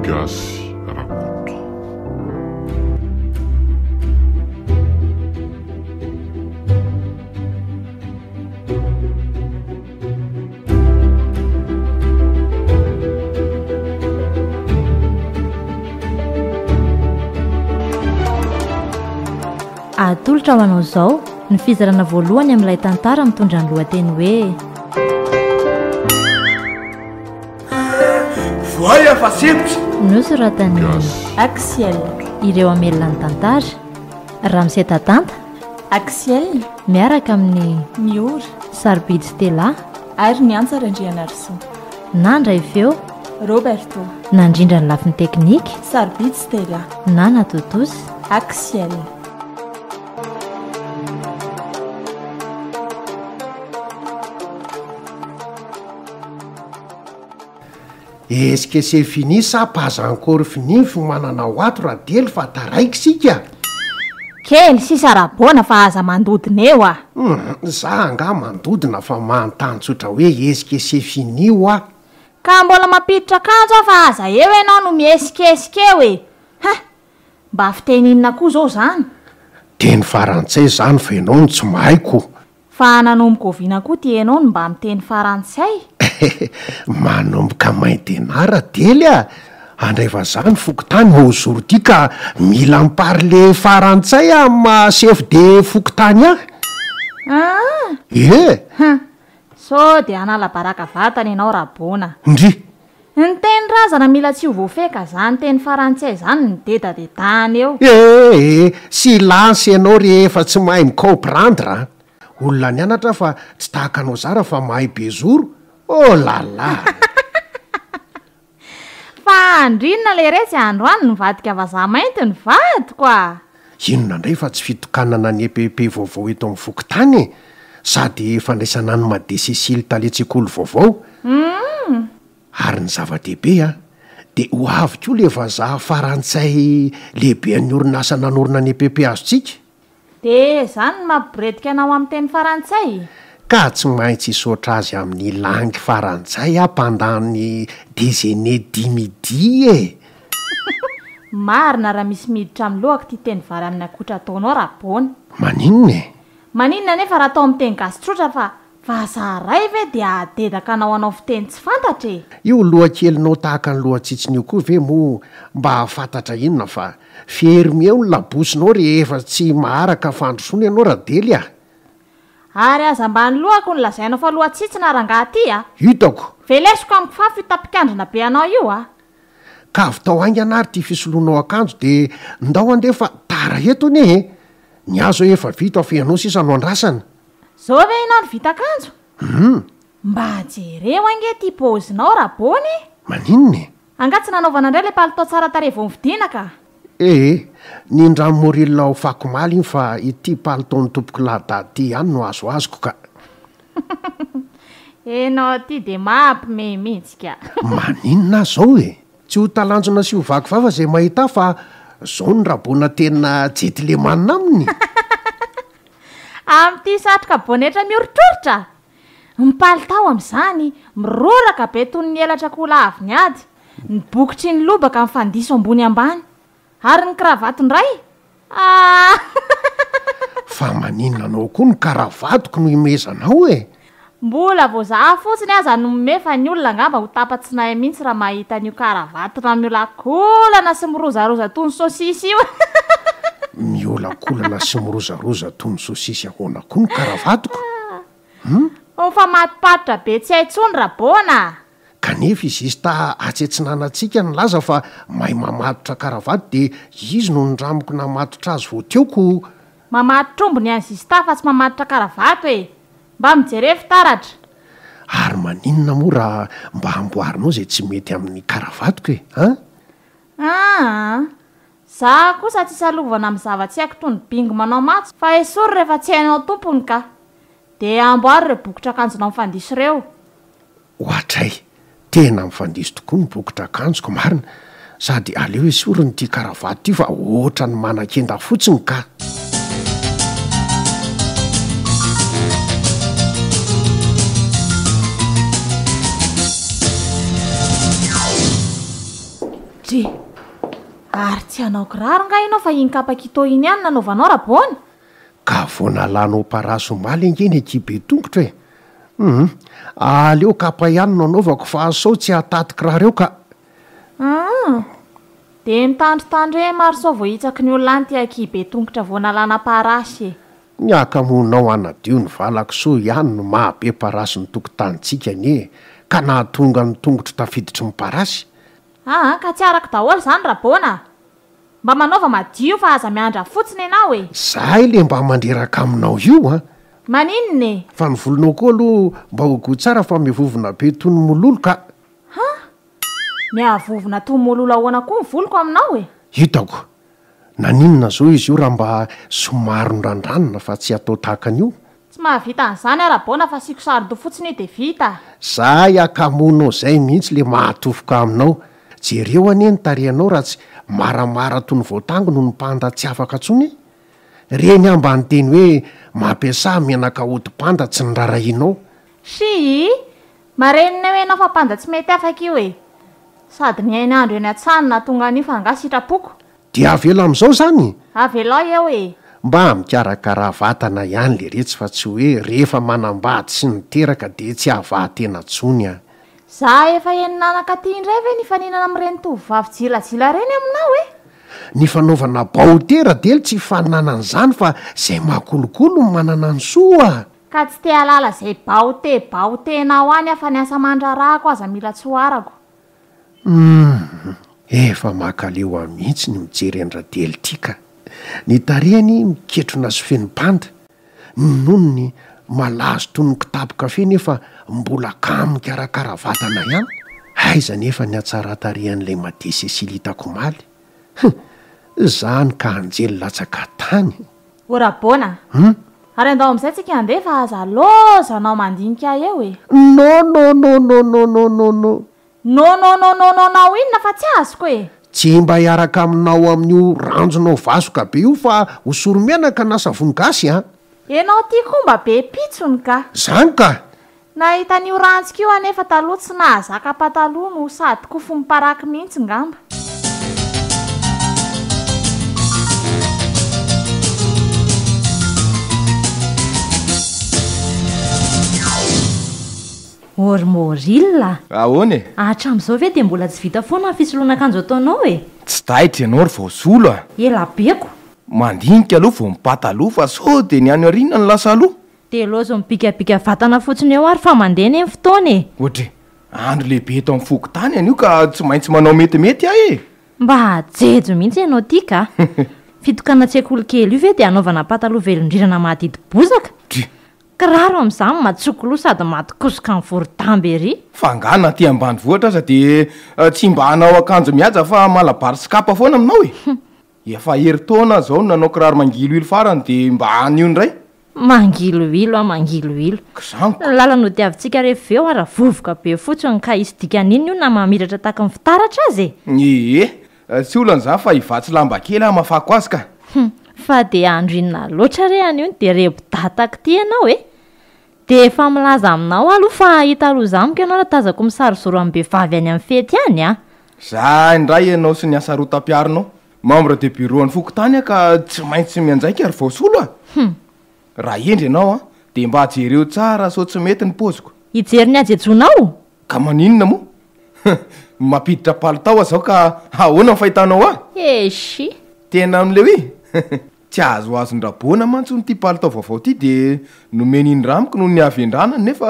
Gasy Rakoto. Atolotra ho anao izao ny fizarana voalohany amin'ilay tantara mitondra ny lohateny hoe Voay aho fa sempotra! Nosoratan'i Axiel. Ireo hamelona ny tantara. Ramose Tatanta. Axiel. Miaraka amin'i Miora. Sarobidy Stella. Ary ny Antsa Randrianarisoa. Nandray feo. Roberto. Nandrindra ny lafiny teknika. Sarobidy Stella. Nana Tontosa. Axiel. Est-ce que c'est fini sa pas encore fini ny fiomanana ho ato Radely fa taraiky isika? Kely sisa Rabona fa aza mandodona eo ah! Hum, za angaha mandodona fa manontany tsotra hoe est-ce que c'est fini hoa? Ka mbola mampiditra akanjo aho fa aza eo ianao no miesikesika eo e! Hein! Mba fiteny inona koa zao zany? Teny farantsay zany fa ianao no tsy mahay ko! Fa nanomboka oviana koa ty enao no mba miteny farantsay? Manomboka maintenant Radely a! Handray vazaha ny fokontany aujourd'hui ka mila mi-parler farantsay amin'ny maha chef de fokontany ahy. Aa! Ie! Hum! Sao dia hanala baraka vatana ianao Rabona. Ndry! Ny teny razana mila tsy ho voafehy ka zany teny farantsay zany no dedadedahana eo. Ee, silence ianao rehefa tsy mahay mi-comprendre an! Olona nianatra aho fa tsy tahaka anao zara fa mahay be zoro, oh la la! Fa andro inona leretsy androany nivadika vazaha mainty ny vadiko a! Inona indray fa tsy fitokanana ny EPP vaovao eto amin'ny fokontany e! Sady fandraisana an'i Made Cécile talen-tsekoly vaovao. Humm! Ary ny zava-dehibe an, dia ho avy koa le vazaha farantsay lehiben'ny orinasa nanorina ny EPP azontsika. Dia izany no mampiboredika anao amin'ny teny farantsay? Ka tsy maintsy hisaotra azy amin'ny langue farantsay aho pendant ny déjeuner du midi e! Marina raha misy miditra amin'ny lohako ity teny vary amin'ny akotra ataonao Rabona. Maninona e? Maninona anefa raha atao amin'ny teny gasy tsotra fa vazaha ray ve dia hahadedaka anao hanao fiteny tsy fantatra e? Io lohakelinao tahaka ny lohatsitsiny io koa ve moa mba hahafantatra inona fa ferme-o ny labosinao rehefa tsy maharaka fandrosoana ianao Radely a! Ary aza mba ny lohako no lazainao fa lohatsitsina rangaha ty a! Hitako! Velesiko amin'ny kifafo io tapikandrina be anao io a! Ka avy tao haingana ary ity fisoloanao akanjo dia ndao andeha fa tara eto anie e! Ny ahy zao efa vita fa ianao sisa no andrasana. Zao ve ianao no vita akanjo? Hum! Mba jereo ange ity paozinao Rabona e! Maninona e? Angaha tsy nanaovana indray ilay palitao tsara tarehy vao novidiana ka? Ee, nindramin'i Moril ao Fakomaly iny fa ity palitaon'ny tompokolahy dada ity ihany no azoazoko ka. Enao ty de mampme mintsy ka. Maninona aho zao e? Tsy ho talanjona sy ho vaky vava zay mahita ahy fa zao ny rabona tena jetleman aminy. Amin'ity satroka bonetra mioritroritra? Ny palitao amin'izany miroraka be toy ny elatra akoholahy avy niady, ny bokotry ny lobaka mifandiso ambony ambany. Ary ny kravato indray? Ah! Fa maninona anao koa ny karavatoko no imezanao e? Mbola vao za fotsiny aza no mime fa ny olona angamba ho tapa-tsinay mihitsy raha mahita an'io karavatina miolakolana sy mirozaroza toy ny sosisy io. Miolakolana sy mirozaroza toy ny sosisy ahoana koa ny karavatoko? Hum? Mifamatopatotra be tsy hay intsony Rabona a! Kanefa i Zista atsy atsinanantsika nilaza fa mahay mamatotra karavato dia izy no nindramiko namatotra azy vao teo ko. Mamatotra omby ny an'i Zista fa tsy mamatotra karavato e! Mba mijere fitaratra! Ary maninona moa raha mba amboarinao izay tsy mety amin'ny karavatoko e? An? Aa! Za kosa tsy salovana amin'ny zava-tsy haiko toy ny bingo manao matso fa esory rehefa tsy hainao tompony ka! Dia amboary ireo bokotr'akanjonao mifandiso ireo. Ohatray, tena mifandiso tokoa ny bokotr'akanjoko marina, sady aleo esorina ity karavato ity fa ohatran'ny manakenda fotsiny ka. Dry! Ary tsy hanao kiraro nga ianao fa iny kapa kitô iny ihany nanaovanao Raboana? Ka vao nalanao parasy omaly ange ny ankihibe tongotra e! Hum! Aleo kapa ihany no anaovako fa sao tsy hahataty kiraro eo ka! Hum! Dia mitandritandrema ary sao voahitsaky ny olona any ity ankihibe tongotra vao nalana parasy e! Ny hakamoanao hanadio ny valakisoa ihany no maha be parasy ny tokotanintsika anie ka nahatonga ny tongotro tafiditry ny parasy. Aa ka tsy arako daholo izany Rabona a! Mba manaova madio fa aza miandra fotsiny ianao e! Zahay le mba mandreraka aminao io an! Maninona e? Fa ny volonao koa aloha mba hogoy tsara fa mivovona be toy ny mololo ka! Han! Mihavovona toy ny mololo ahoana koa ny voloko aminao e? Hitako! Naninona zao izy io raha mba somary norandranina fa tsy atao tahaka an'io? Tsy mahavita an'izany aho Rabona fa asiako saron-doha fotsiny io dia vita. Zay akamonao zay mihitsy le mahatofoka aminao. Jereo anie ny tarehinao raha tsy maramara toy ny voatango no nipanda tsy afaka tsony e! Reny aho mba niteny hoe mampiasà menaka hodi-panda tsy nirarahianao. Shii! Marenina eo enao fa panda tsy mety afaka io e! Sady ny hain'andro eny an-tsaha no nahatonga an'io fa angaha sitrapoko? Dia avela amin'izao izany? Avelao eo e! Mba mikarakara vatana ihany leretsy fa tsy hoe rehefa manambady sy niteraka dia tsy havaha-tena tsony an! Za efa enin'anaka aty indray ve nifaninana amin'ireny tovovavy jilajila ireny aminao e? Ny fanaovana baotera dely tsy ifaninanana izany fa izay mahakolokolo no manana ny soa! Ka tsy te halala izay baote baotenao any aho fa ny asa aman-draharahako aza mila tsy ho arako. Humm! Efa mankaleo ahy mihitsy ny mijery an-dRadely ity ka! Ny tarehiny miketrona sy feno banda, ny nonony malazo toy ny kitapo kafe nefa mbola kamo mikarakara vatana ihany. Aiza anefa ny hatsaran-tarehan'ilay Made Cécile hitako omaly? Hum! Izany ka anjely latsaka tany! O Rabona! Hum? Ary andao amin'izay tsika handeha fa aza lozanao mandinika ahy eo e! Nononononononono! Nonononono inona fa tsy azoko e! Tsy mba hiaraka aminao amin'io ranjonao vasoka be io fa hosory menaka na savony gasy an! Enao ty koa mba be pitsony ka! Zany ka! Nahita an'io ranjiko io anefa taloha tsy nahazaka pataloha no sady kofo miparaky mihitsy ngamba. Or Moril a! Ahoana e? Hatramin'izao ve dia mbola tsy vita foana ny fisoloana akanjo ataonao e? Tsy taitra ianao ry Vaosolo a! Ela beko! Mandinika aloha vao mipataloha fa sao dia ny any aoriana no lasa aloha. Dia loza mibikabika vatana fotsiny eo ary fa mandeha anie ny fotoana e! Ohatry, andro lehibe eto amin'ny fokontany anio ka tsy maintsy manao metimety aho e! Mba jejo mihitsy ianao ity ka! Fitokanan-tsekoly kely io ve dia hanaovana pataloha velondrirana mahadidy bozaka? Dry! Kiraro amin'izany matsoko loha sady maty kosoka mivorodamba ery! Fa angaha na aty ambanivohitra aza dia tsy mba hanao akanjo mihaja fa malabary sy kapa foana aminao e! Efa herintaona aho izao no nanao kiraro mangiloilo farany dia mba anio indray. Mangiloilo ah mangiloilo. Kizanko. Ny lalana hodiavintsika rehefa avy eo ara vovoka be fotsiny ka hisy dikany inona io na mamiratra tahaky ny fitaratra aza e! Ee, tsy olana izany fa hivatsy lamba kely aho hamafako azy ka. Hum, fa dia andro inona loatra re anio no dia rebodataka ity ianao e! Dia efa milaza aminao aho aloha fa hahita loza amiko ianao raha tazako misarizoro amim-behivavy any amin'ny fety any a! Za indray ianao sy ny hasarotam-piaronao. Membre de bureau an'ny fokontany aho ka tsy maintsy mianjaika ry Vaosolo a! Hum. Raha hendry ianao an, dia mba jereo tsara sao tsy mety ny paoziko. Hijery ny hajejoanao? Ka maninona moa? Hum, mampiditra palitao aho izao ka ahoana ny fahitanao ahy? Eshi! Tena amin'ilay hoe Tsy azoazon-dRaboana mantsy hono ity palitao vaovao ity dia nomeny indramiko noho ny havendranany nefa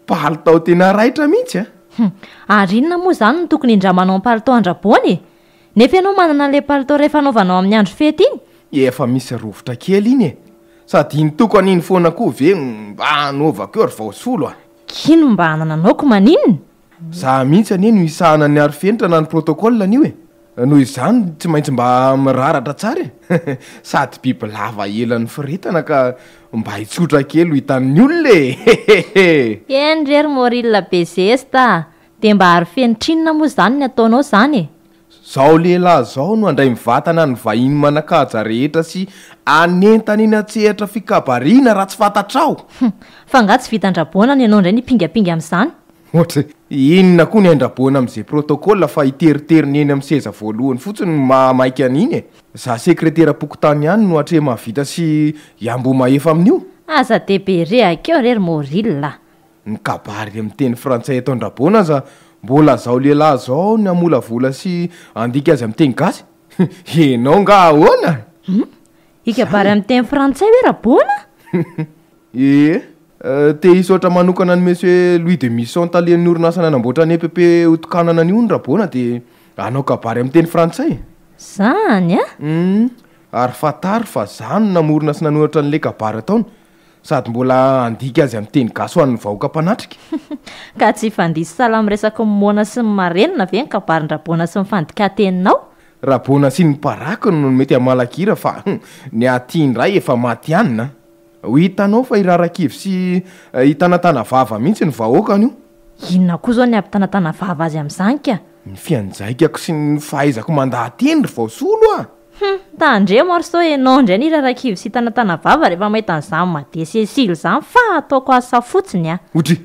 palitao tena raitra mihitsy a! Hum, ary inona moa izany no tokony hindramanao ny palitao an-dRaboana e? Nefa ianao manana an'ilay palitao iray fanaovanao amin'ny andro fety iny? Efa misy rovitra kely iny e! Sady iny tokana iny foana koa ve mba hanaovako eo ry Vaosolo a! K'ino mba hanananao ko maninona? Za mihitsy anie no hisahana ny arofenitra na ny protocole anio e! Noho izany tsy maintsy mba miraratra tsara e! Sady bibilava ela niforetana ka mba hitsotra kely ho hitan'ny olona e! Hehehe! Eny re ry Moril be zesta a! Dia mba arofenitra inona moa izany ny ataonao izany e? Zao lehilahy zao no handray mivantana ny vahiny manan-kaja rehetra sy hanentana eny an-tsehatra fikabariana raha tsy fantatrao! Hum! Fa angaha tsy vitan-dRaboana ny anao indray nipingapinga amin'izany? Ohatra inona koa ny hain-dRaboana amin'izay protocole fa hiteritery ny eny amin'ny seza voalohany fotsiny no mahamaika an'iny e! Za sekreteram-pokontany ihany no hatre-mahavita sy hiamboho-mahefa amin'io. Aza dia be rehaka eo re ry Moril a! Ny kabary amin'ny teny frantsay ataon-dRaboana aza mbola zao lehilahy zao ny hamolavola sy handika azy amin'ny teny gasy? Ianao nga ahoana? Hum! Hikabary amin'ny teny frantsay ve Raboana? Ee, te hisaotra manokana an'i Monsieur Louis de Misson talen'ny orinasa nanamboatra ny EPP hotokanana an'io hono Raboana dia hanao kabary amin'ny teny frantsay. Zany a? Hum, ary fantaro fa za no namorona sy nanoratra an'ilay kabary ataony, sady mbola handika azy amin'ny teny gasy ho an'ny vahoaka mpanatrika. Ka tsy hifandiso sahala amin'ny resaky ny moana sy ny marenina ve ny kabarin-dRaboana sy ny fandikan-teninao? Raboana sy ny mparakiny no mety hamalakira fa ny aty indray efa matihanina. Ho hitanao fa hirarakivy sy hitanatana vava mihitsy ny vahoaka anio. Inona koa izao ny hampitanatana vava azy amin'izany ka? Ny fianjaikako sy ny fahaizako mandaha-teny ry Vaosolo a! Hum, tandremo ary sao ianao indray no hirarakivy sy hitanatana vava rehefa mahita an'izany Made Cécile izany fa ataoko asa fotsiny a! Odry!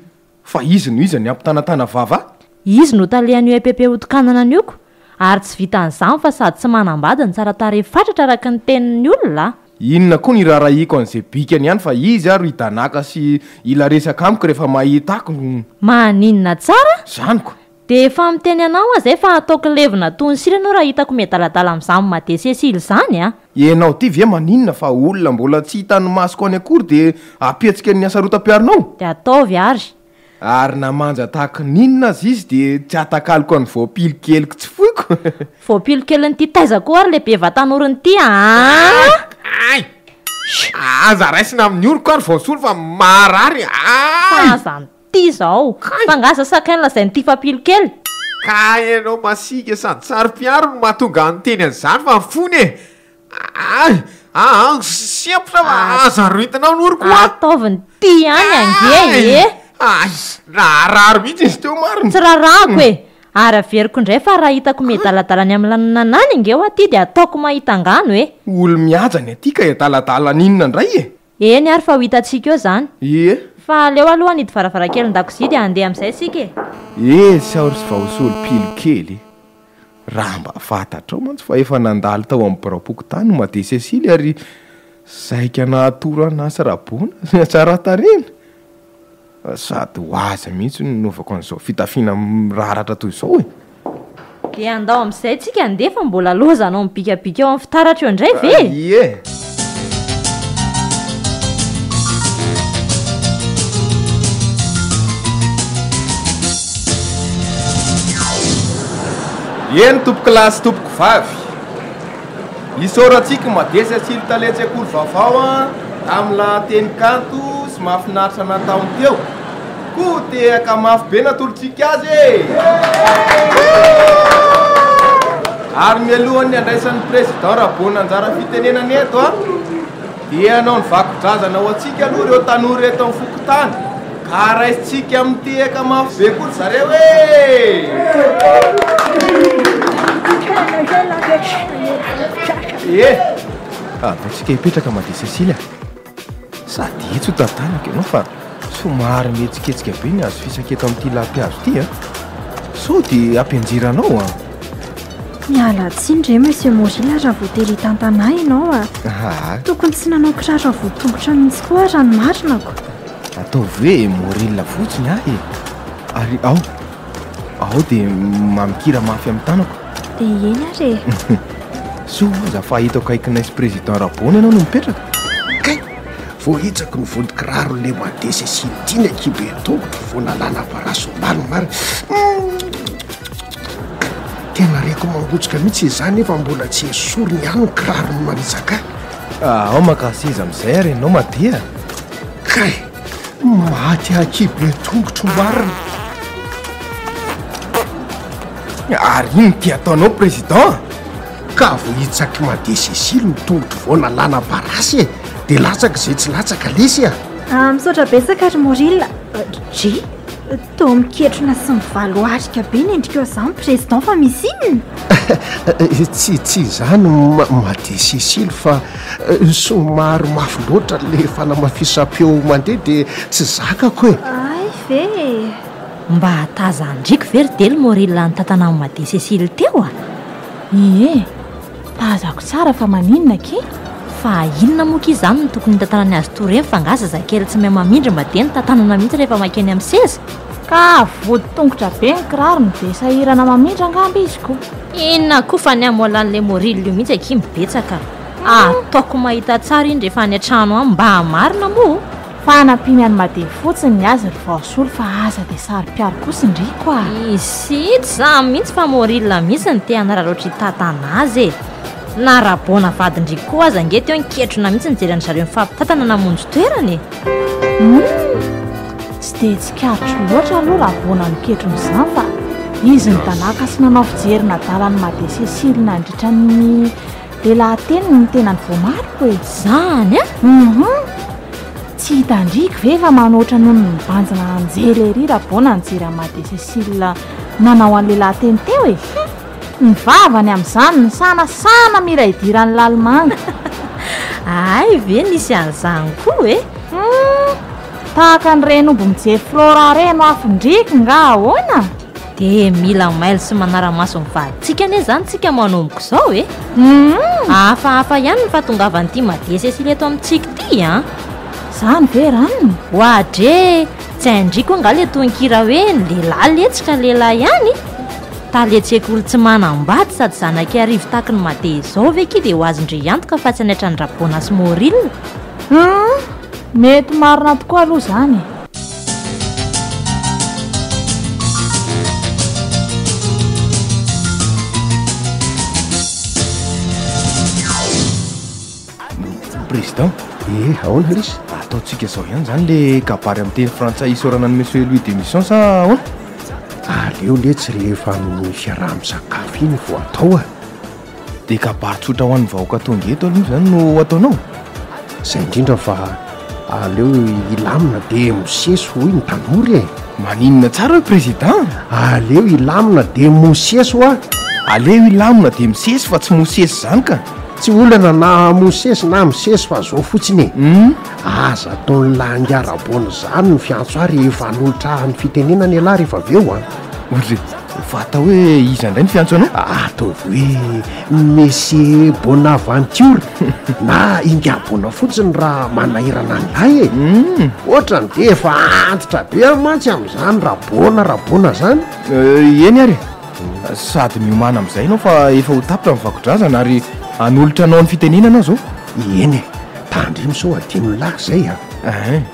Fa izy no iza ny hampitanatana vava ahy? Izy no talehan'io EPP hotokanana an'io ko! Ary tsy vitan'izany fa sady tsy manambady no tsara tarehy fatratra araka ny tenin'ny olona a! Inona koa ny iraharahiako an'izay bikany ihany fa izy ary hidanàka sy hila resaka amiko rehefa mahita ako. Maninona tsara? Zany ko! Dia efa miteny anao aho izay fa ataoko levona toy ny sira ianao raha hitako miadaladala amin'izany Made Cécile izany a! Ianao ity ve maninona fa olona mbola tsy hitan'ny masoko any akory dia ampihetsika ny hasarotam-piaronao? Dia ataovy ary! Ary na manja tahaka ny inona aza izy dia tsy atakaloko an'ny voapilo keliko tsy foiko. Voapilo kelin'ity taiza koa ary le be vatan'orony ity aa! Ay! Aza raisina amin'ny oroko ary voasolo fa marary ay! Fa aza an'ity izao! Fa angaha za sakay no lazain'ity fa pilo kely? Ka ianao masiaka sady saro-piaro no mahatonga ahy niteny an'izany fa ny fony e! Ay! Aa! Sempotra fa aza aroentinao ny oroko a! Ataovy ny ty ihany ange e! Ay! Naharary mihitsy izy teo marina! Tsy rarahako e! Ary averiko indray fa raha hitako miadaladala any amin'ny lanonana any ange ho aty dia ataoko mahita angano e! Olo-mihaja ny aty ka hiadaladala any inona indray e! Eny ary fa ho hitantsika eo izany. Ie. Fa aleo aloha hanidy varavarankelin-dakozia dia handeha amin'izay isika e! E! Saory sy vaosolo pilo kely e! Raha mba fantatrao mantsy fa efa nandalo tao amin'ny biraom-pokontany i Made Cécile ary saika nahatoro anà sy Rabona sy Hatsarantarehina. Sady ho azy mihitsy no nanaovako an'izao fitafiana miraratra toy izao e! Dia andao amin'izay tsika handeha fa mbola lozanao mibikabika eo amin'ny fitaratra eo indray ve e? Ie! Eny tompokolahy sy tompokovavy, isaorantsika Madesy Asily talen-tsekoly vaovao an, tamin'ny lahateny kanto sy mahafinaritra nataony teo. Koa tehaka mafy be natolotsika azy e! Ary mialohan'ny handraisan'ny Président Rabona anjara fitenenana eto an, dia hanao ny vakodrazana ho antsika aloha ireo tanora eto amin'ny fokontany. Ka raisintsika amin'ny tehaka mafy be koa ry zareo e! E! Andao tsika hipetraka Made Cécile a! Sady etsy ho tantanako ianao fa somary mihetsiketsika be ny hazo fisaka eto amin'ity lampihazo ity a! Sao dia hampianjera anao an! Miala tsiny re Monsieur Morila raha voatery hitantana ahy ianao a! Aa! Tokony tsy nanao kiraro avotongotra mihitsy koa aho raha ny marina ko! Ataovy hoe Morila fotsiny ahy e! Ary ao, ao dia mamikira mafy amin'ny tanako. Dia eny ary e! Soa aza fa eto akaikinay sy Président Rabona ianao no mipetraka. Kay! Voahitsako ny vody kiraro le Made Cécile ity ny ankibe tongotro vao nalana parasy omaly marina. Humm! Tena reko mangotsika mihitsy izany nefa mbola tsy esoriny ihany ny kirarony manitsaka ahy. Ao maka seza amin'izay ary ianao Made a! Kay! Maty ankibe tongotro marina. Ary ino ity ataonao Président a? Ka voahitsak'i Made Cécile ny tongotro vao nalana parasy e! Dia latsaka izay tsy latsaka lesy a! Ah, misaotra betsaka ry Moril. Dry, toa miketrona sy mivaloarika be ny endrikao izany Président fa misy inona? Tsy tsy izany Made Cécile fa somary mafy loatra ilay fanamafisam-peo mandeha dia tsy zakako e! Hay ve e! Mba tazan-driako ve ry Dely Moril nitantana an'i Made Cécile teo a? Ie, tazako tsara fa maninona akia? Fa inona moa akia izany no tokony hitantanany azy toa ireny fa angaha zazakely tsy mahay mamindra mba dia nitantanana mihitsy rehefa mankeny amin'ny seza? Ka vody tongotra be ny kirarony dia sahirana mamindra angamba izy ko. Inona koa fa ny hamoalan'ilay Moril io mihitsy akia no betsaka. Ataoko mahita tsara iny rehefa any an-trano any mba marina moa o! Fa hanampiany an'i Made fotsiny ny azy ry Vaosolo fa aza dia saro-piaro kosa ndry ko a! Isy tsy za mihitsy fa Moril mihitsy no te hanararaotra hitantana azy e! Na Rabona vadin-dry koa aza ange teo niketrona mihitsy nijery an-dry zareo nifampitantana namonjy toerana e! Humm! Tsy dia tsikaritro loatra aloha Rabona niketrona izany fa izy nidanàka sy nanao fijery nadala an'i Made Cécile nandritra ny le lahateniny no tena nivoamariko e! Zany an! Humm! Tsy hitan-driako ve fa manoatra noho ny mibanjina anjely ery Rabona nijery an'i Made Cécile nanao an'le lahateny teo e! Hum! Ny vavany amin'izany misanasana mila idiran'ny lalimanga. Hay ve nisy an'izany koa e! Humm! Tahaka an'ireny omby mijery flora ireny afon-driaka nga ahoana? Dia mila mailo sy manara-maso ny vadintsika anie izany tsika manomboka izao e! Humm! Hafahafa ihany ny fahatongavan'ity Made Cécile eto amintsika ity an! Izany ve ranona? Oadre! Tsy hain-dry koa angaha ilay tononkira hoe ny lehilahy letsy ka lehilahy ihany? Talen-tsekoly tsy manambady sady zanak'Iarivo tahaky ny Made izao ve ki dia ho azon-dry hiantoka fa tsy hanaitra an-dRaboana sy Moril? Humm! Mety marina tokoa aloha izany e! Président. Eh, ahoana lesy? Ataontsika izao ihany izany le kabary amin'ny teny frantsay isaorana an'i Monsieur Louis Demission sa ahoana? Aleo letsy rehefa amin'ny fiaraha-misakafo iny vao atao a! Dia kabary tsotra ho an'ny vahoaka tonga eto aloha izany no ataonao? Izay indrindra fa aleo hilamina dia mosesy hoy ny tanora e! Maninona tsara hoe président? Aleo hilamina dia mosesy hoa! Aleo hilamina dia misesy fa tsy mosesy izany ka! Tsy olana na mosesy na misesy fa zao fotsiny e! Aza ataon'lah ingahy Rabona izany ny fiantso ahy rehefa hanolotra ahy ny fitenenana ialahy rehefa avy eo an! Ory, fa atao hoe iza indray ny fiantso anao? Ataovy hoe Monsieur Bonaventure na ingahy Bona fotsiny raha manahirana an'lah e! Ohatrany dia efa antitra be aho mantsy amin'izany Rabona Rabona zany! Eny ary e! Sady miomàna amin'izay ianao fa efa ho tapitra ny vakodrazana ary hanolotra anao ny fitenenana aho izao. Eny e, tandremo sao adinon'i lahy izay a. Ein.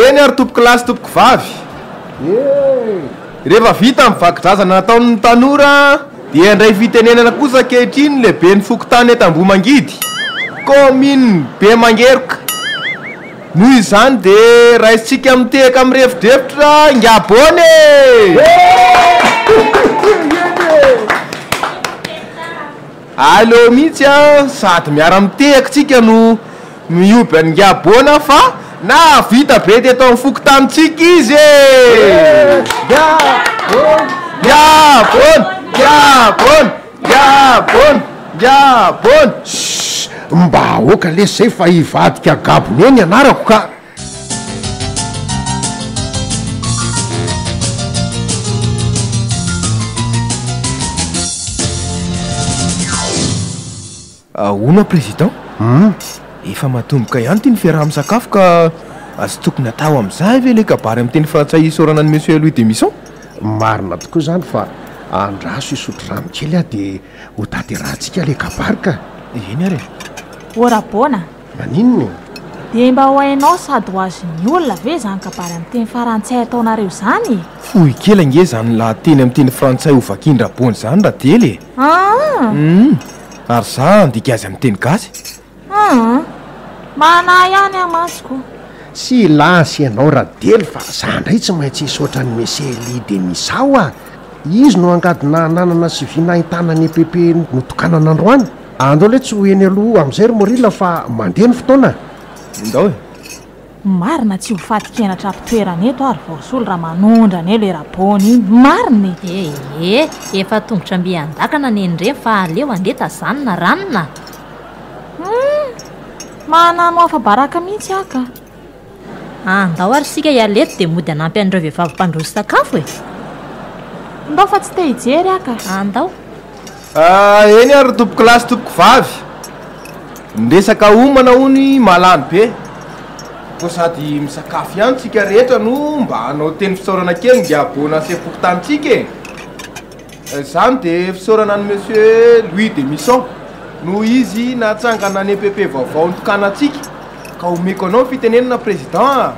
Eny ary tompoko lahy sy tompoko vavy. Rehefa vita ny vakodrazana nataon'ny tanora dia handray fitenenana kosa ankehitriny ny lehiben'ny fokontany eto Ambohimangidy, kaominina Bemangeroka. Noho izany dia raisintsika mitehaka mirefodrefotra Ingabona e! Aleo mihitsy an, sady miara-mitehaka tsika no mihoby an'i Ingabona fa nahavita be teto amin'ny fokontanintsika izy e! Ingabona! Ingabona! Gabon! Gabon! Shh! Mba aoka lesy zay fa hivadika gabone ny anarako ka! Ahoana président? Hum. Efa matomboka ihany ity ny fiaraha-misakafo ka tsy tokony atao amin'izay ve ilay kabary amin'ny teny frantsay isaorana an'i Monsieur Louis Demisson? Marina tokoa izany fa andraso hisotro rano kely aho dia ho tanterahantsika ilay kabary ka. Eny ary e. Ô Rabona. Maninona e? Dia mba ho hainao sady ho azon'ny olona ve izany kabary amin'ny teny farantsay ataonareo izany e? Fohy kely ange izany lahateny amin'ny teny frantsay ho vakian-dRabona izany Radely e. Aa! Hum! Ary za handika azy amin'ny teny gasy. Aa! Manahy ihany aho mantsy ko. Tsy lasa ianao Radely fa za ndray tsy maintsy hisaotra an'i Monsieur Elie de Misao a! Izy no angady nahananana sy vy nahitana ny EPP notokanana androany. Andao letsy ho eny aloha amin'izay ry Morila fa mandeha ny fotoana. Ndao e! Marina tsy ho faty kenatra ampitoerana eto ary voasolo raha manondrana eo le rabona iny. Marina e! Ee, efa tongotra mby an-dakana nen'ireny fa aleo andeha tazanina ranona. Humm! Manano afa-baraka mihitsy aho ka. Andao ary isika hiala eto dia mody hanampy an'ireo vehivavy mpandroso sakafo e! Ndao fa tsy te hijery aho ka. Andao. Ah, eny ary tompokolahy sy tompokovavy. Ny resaka homana hono mahalany be. Koa sady misakafo ihany tsika rehetra no mba hanao teny fisaorana kely ngiaboana sefom-pokotanintsika e. Izany dia fisaorana an'i Monsieur Louis de Misson noho izy nahatsangana ny EPP vaovao nitokanantsika ka omeko anao ny fitenenana Président a!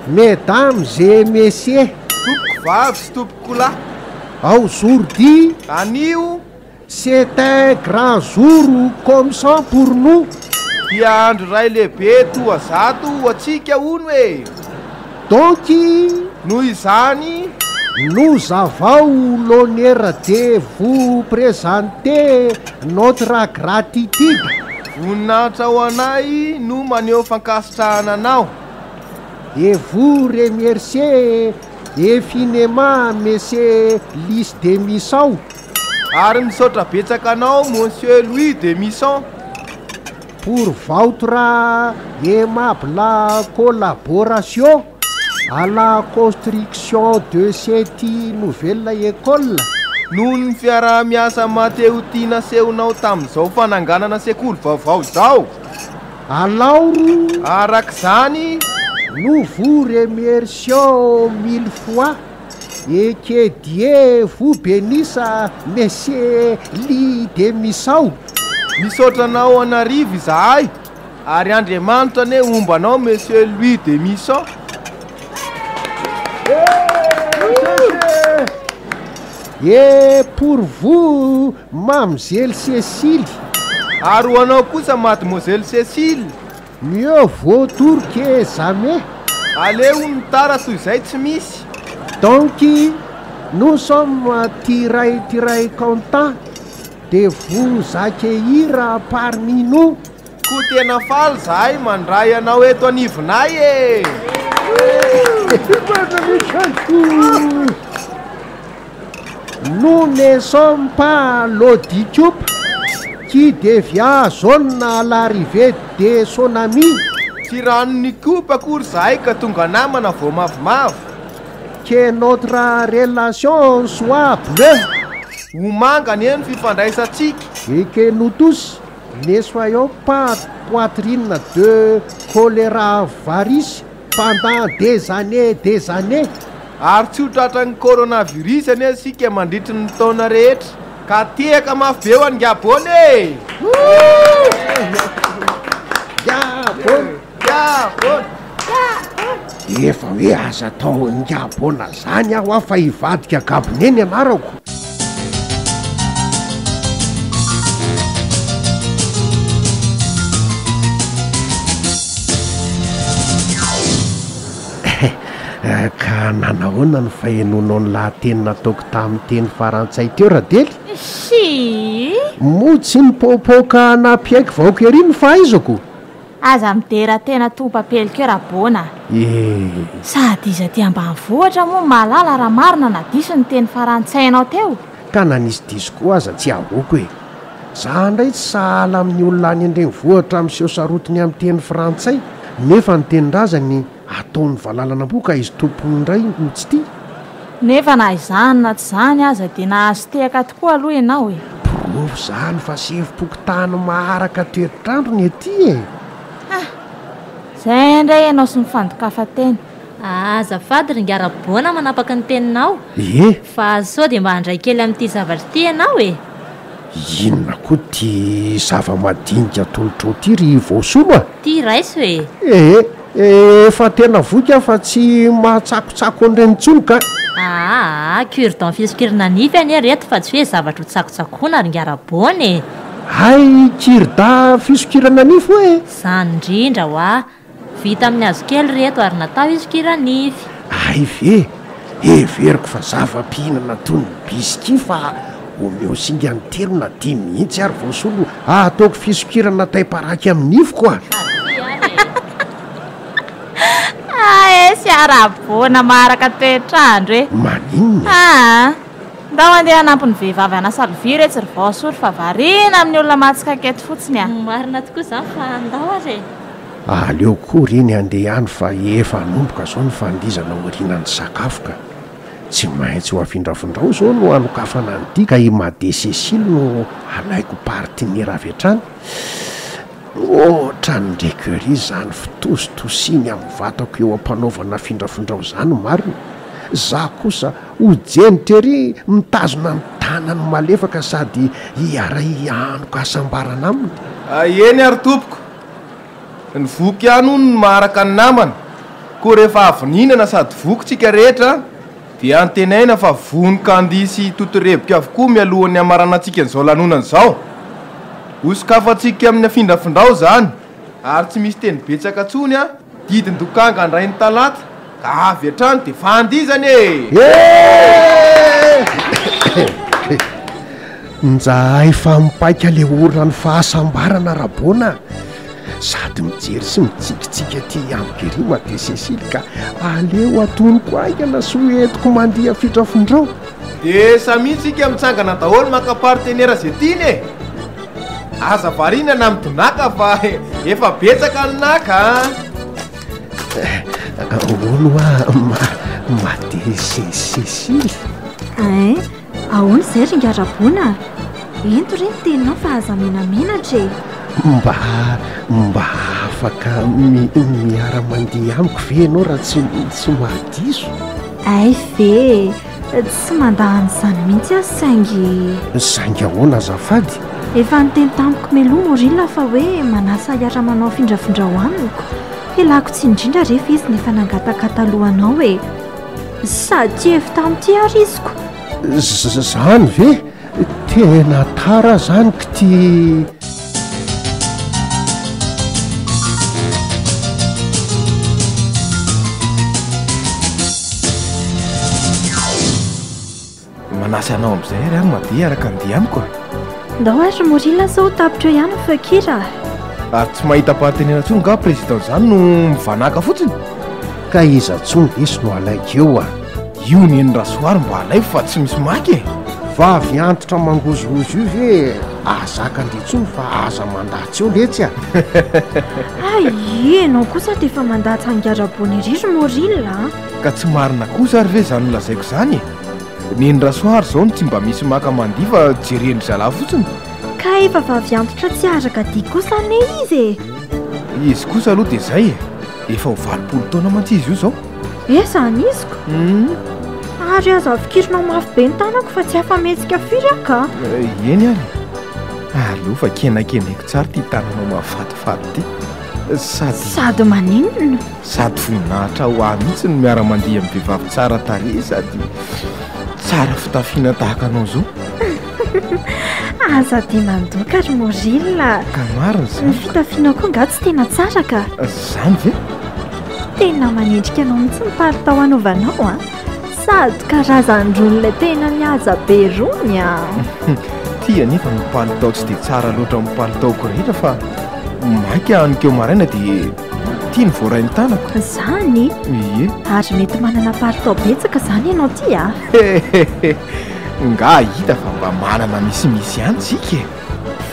Mesdames et Messieurs. Tompoko vavy sy tompoko lahy. Aujourd'hui. Anio. C'est un grand jour comme ça pour nous. Dia andro iray lehibe toa zato ho antsika hono e! Donc. Noho izany. Nous avons l'honneur de vous présenter notre gratitude. Voninahitra ho anay no maneho fankasitrahana anao. Et vous remercier infiniment Monsieur Louis de Misao. Ary misaotra betsaka anao Monsieur Louis de Misson. Pour votre aimable collaboration à la construction de cette nouvelle école. Noho ny fiaraha-miasa mahatehotia nasehonao tamin'izao fananganana sekoly vaovao izao. Alors. Araka izany. Nous vous remercions mille fois. Et que Dieu vous benisse Monsieur Ly de Misao. Misaotra anao an'arivo izahay ary Andriamanitra anie homba anao Monsieur Louis de Misao. Et pour vous Mamzely Cécile. Ary ho anao kosa Mademoiselle Cécile. Mieux vaut tôt que jamais. Aleo ny tara toy izay tsy misy. Donc nous sommes très très contents de vous accueillir parmi nous. Koa tena faly zahay mandray anao eto anivonay e! Nous ne sommes pas l'Audicoupe qui devient jaune à l'arrivée de son ami. Tsy ranon'Ikopa akory zahay ka tonga namana vao mavomavo. Que notre relation soit bleue. Ho manga anie ny fifandraisantsika. Et que nous tous ne soyons pas poitrine de choléra varice pendant des années des années. Ary tsy ho tratran'ny coronavirus anie isika mandritry ny taona rehetra. Ka tehaka mafy be ho an'i Gabon e! Gabon! Gabon! Efa hoe aza atao Gabon zany aho fa hivadika Gabonais ny anarako. Ka nanahoana ny fahenoanao ny lahateny nataoko tamin'ny teny farantsay teo Radely? Shii! Moa tsy nipoapoaka nampiaiky vahoaka ery ny fahaizako? Aza midera tena tompapelika eo Rabona a! Eh! Sady iza aty ambanivohitra moa mahalala raha marina na diso ny teny farantsainao teo? Ka na nisy diso koa aza tsy ahoako e! Za ndray tsy sahala amin'ny olona any an-drenivohitra miseho sarotiny amin'ny teny frantsay nefa ny tenin-drazany ataony valalan'amboa ka izy tompony indray no tsy tia. Nefa na izany na tsy izany aza dia nahazo tehaka tokoa aloha ianao e! Porofo izany fa sefom-pokontany maharaka toetr'andro ny aty e! Ha! Izay indray ianao sy ny fandokafa-tena. Azafady ry Ingahy Raboana manapaka ny teninao. Ie! Fa sao dia mba handray kely amin'ity zavatra ity ianao e! Inona koa ity zava-madinika atolotrao ity ry Voasolo a? Ity raiso e! Ee, efa tena voky aho fa tsy mahatsakotsako an'ireny intsony ka! Aa, cure-dent fisokirana nify anie reto fa tsy hoe zavatra ho tsakotsakoana ry Ngarabona e! Hay cure-dent fisokirana nify hoe? Izany indrindra hoa! Vita amin'ny hazo kely ireto ary natao hisokira-nify. Hay ve? Heveriko fa zava-pihinana toy ny bisky fa omeo singany telo na dimy mihitsy ary voasolo ataoko fisokirana taim-paraky amin'ny nifiko a! Ae sy ara-boana maharaka toetr'andro e! Maninona e? Aa! Ndao andeha hanampy ny vehivavy hanasa lovia re tsy ry Vaosory fa variana amin'ny olona mahatsikaiky eto fotsiny a! Marina tokoa izany fa ndao ary e! Aleo koa re ny handeha any fa efa hanomboka izao ny fandihizana aorianan'ny sakafo ka. Tsy maintsy ho afindrafindrao izao no hanokafana an'ity ka i Made Cécile no halaiko partenera avy hatrany. Ohatran'ny ndreko ery izany fitositosiny amin'ny vatako eo am-panaovana afindrafindrao izany marina. Za kosa ho jenitra ery mitazona ny tanany malefaka sady hiara-hianoka hasambarana aminy. Eny ary tompoko. Ny voky ihany hono no maharaka ny namana, koa rehefa avy nihinana sady voky tsika rehetra dia antenaina fa vonon-kandihy sy hitotorebika avokoa mialohan'ny hamaranantsika an'izao lanonana izao. Hosokafantsika amin'ny afindrafindrao izany ary tsy misy teny betsaka intsony an! Didin-dokanga handray ny talata ka avy hatrany dia fandihizana e! Njahay fa mipaika le oran'ny fahasambarana Rabona a! Sady mijery sy mitsikitsiky aty amiko ery Made Cécile ka aleo atonoko haingana sy ho entiko mandihy afindrafindrao. De samia tsika mitsangana daholo maka partenaire ze tiana e! Aza variana na midonaka fa efa betsaka ny naka a! Hono hoa Made Cécile? Ein, Ahoana izay ry ingahy Rabona a? Ento re ny teninao fa aza menamenatra e! Mba, mba afaka mi, miara-mandihy amiko ve ianao raha tsy, tsy mahadiso? Hay ve e! Tsy mandà an'izany mihitsy aho saingy. Saingy ahoana azafady? Efa niteny tamiko mialoha Morila fa hoe manasa hiara-manao findrafindrao amiko. Hialako tsiny indrindra rehefa izy no efa nangataka talohanao e! Sady tsy hevy tamin'ity ary iziko. Zany ve? Tena tara zany k'ty. Manasa anao amin'izay ary aho Made hiaraka handeha amiko a! Ndao ary ry Morila sao ho tapitra eo ihany ny feon-kira a! Ary tsy mahita partenaire intsony nga président zany no mivanàka fotsiny? Ka iza tsony lesy no alaiko eo a! Io neny Rasoary mba alaivo fa tsy misy maka e! Vavy antitra mangozohozo io ve ahazaka ndry tsony fa aza mandatsa eo letsy a! Hay, ianao kosa dia efa mandatsa an'i ery ry Morila a! Ka tsy marina kosa ary ve izany nolazaiko izany e? Neny Rasoa ary izao no tsy mba misy maka mandihy fa jeren-dry zalahy fotsiny. Ka efa vavy antitra tsy araka dihy kosa anie izy e! Izy kosa aloha dia izay e! Efa ho 80 taona mantsy izy io izao. Eh zany iziko! Ary aza afikirinao mafy be ny tanako fa tsy afa-mihetsika firy aho ka! Eny ary e! Aleo fa kenakenaiko tsara ity tananao mahafatifaty ity. Sady. Sady maninona? Sady voninahitra ho ahy mihitsy ny miara-mandihy amin'ny vehivavy tsara tarehy sady tsara fitafiana tahaka anao izao. Aza dia mandoka ry Moril a! Ka marina izany. Ny fitafianao koa angaha tsy tena tsara ka! Izany ve? Tena manendrika anao mihitsy ny palitao anaovanao a! Sady karazan-drony ilay tena mihaja be rony a! Ity anefa no palitao tsy dia tsara loatra amin'ny palitaoko rehetra fa maika hanikeo maraina dia ity no voarain'ny tanako. Zany? Ie. Ary mety manana palitao betsaka izany ianao ity a! Nga hita fa mba manana misimisy ihany tsika e!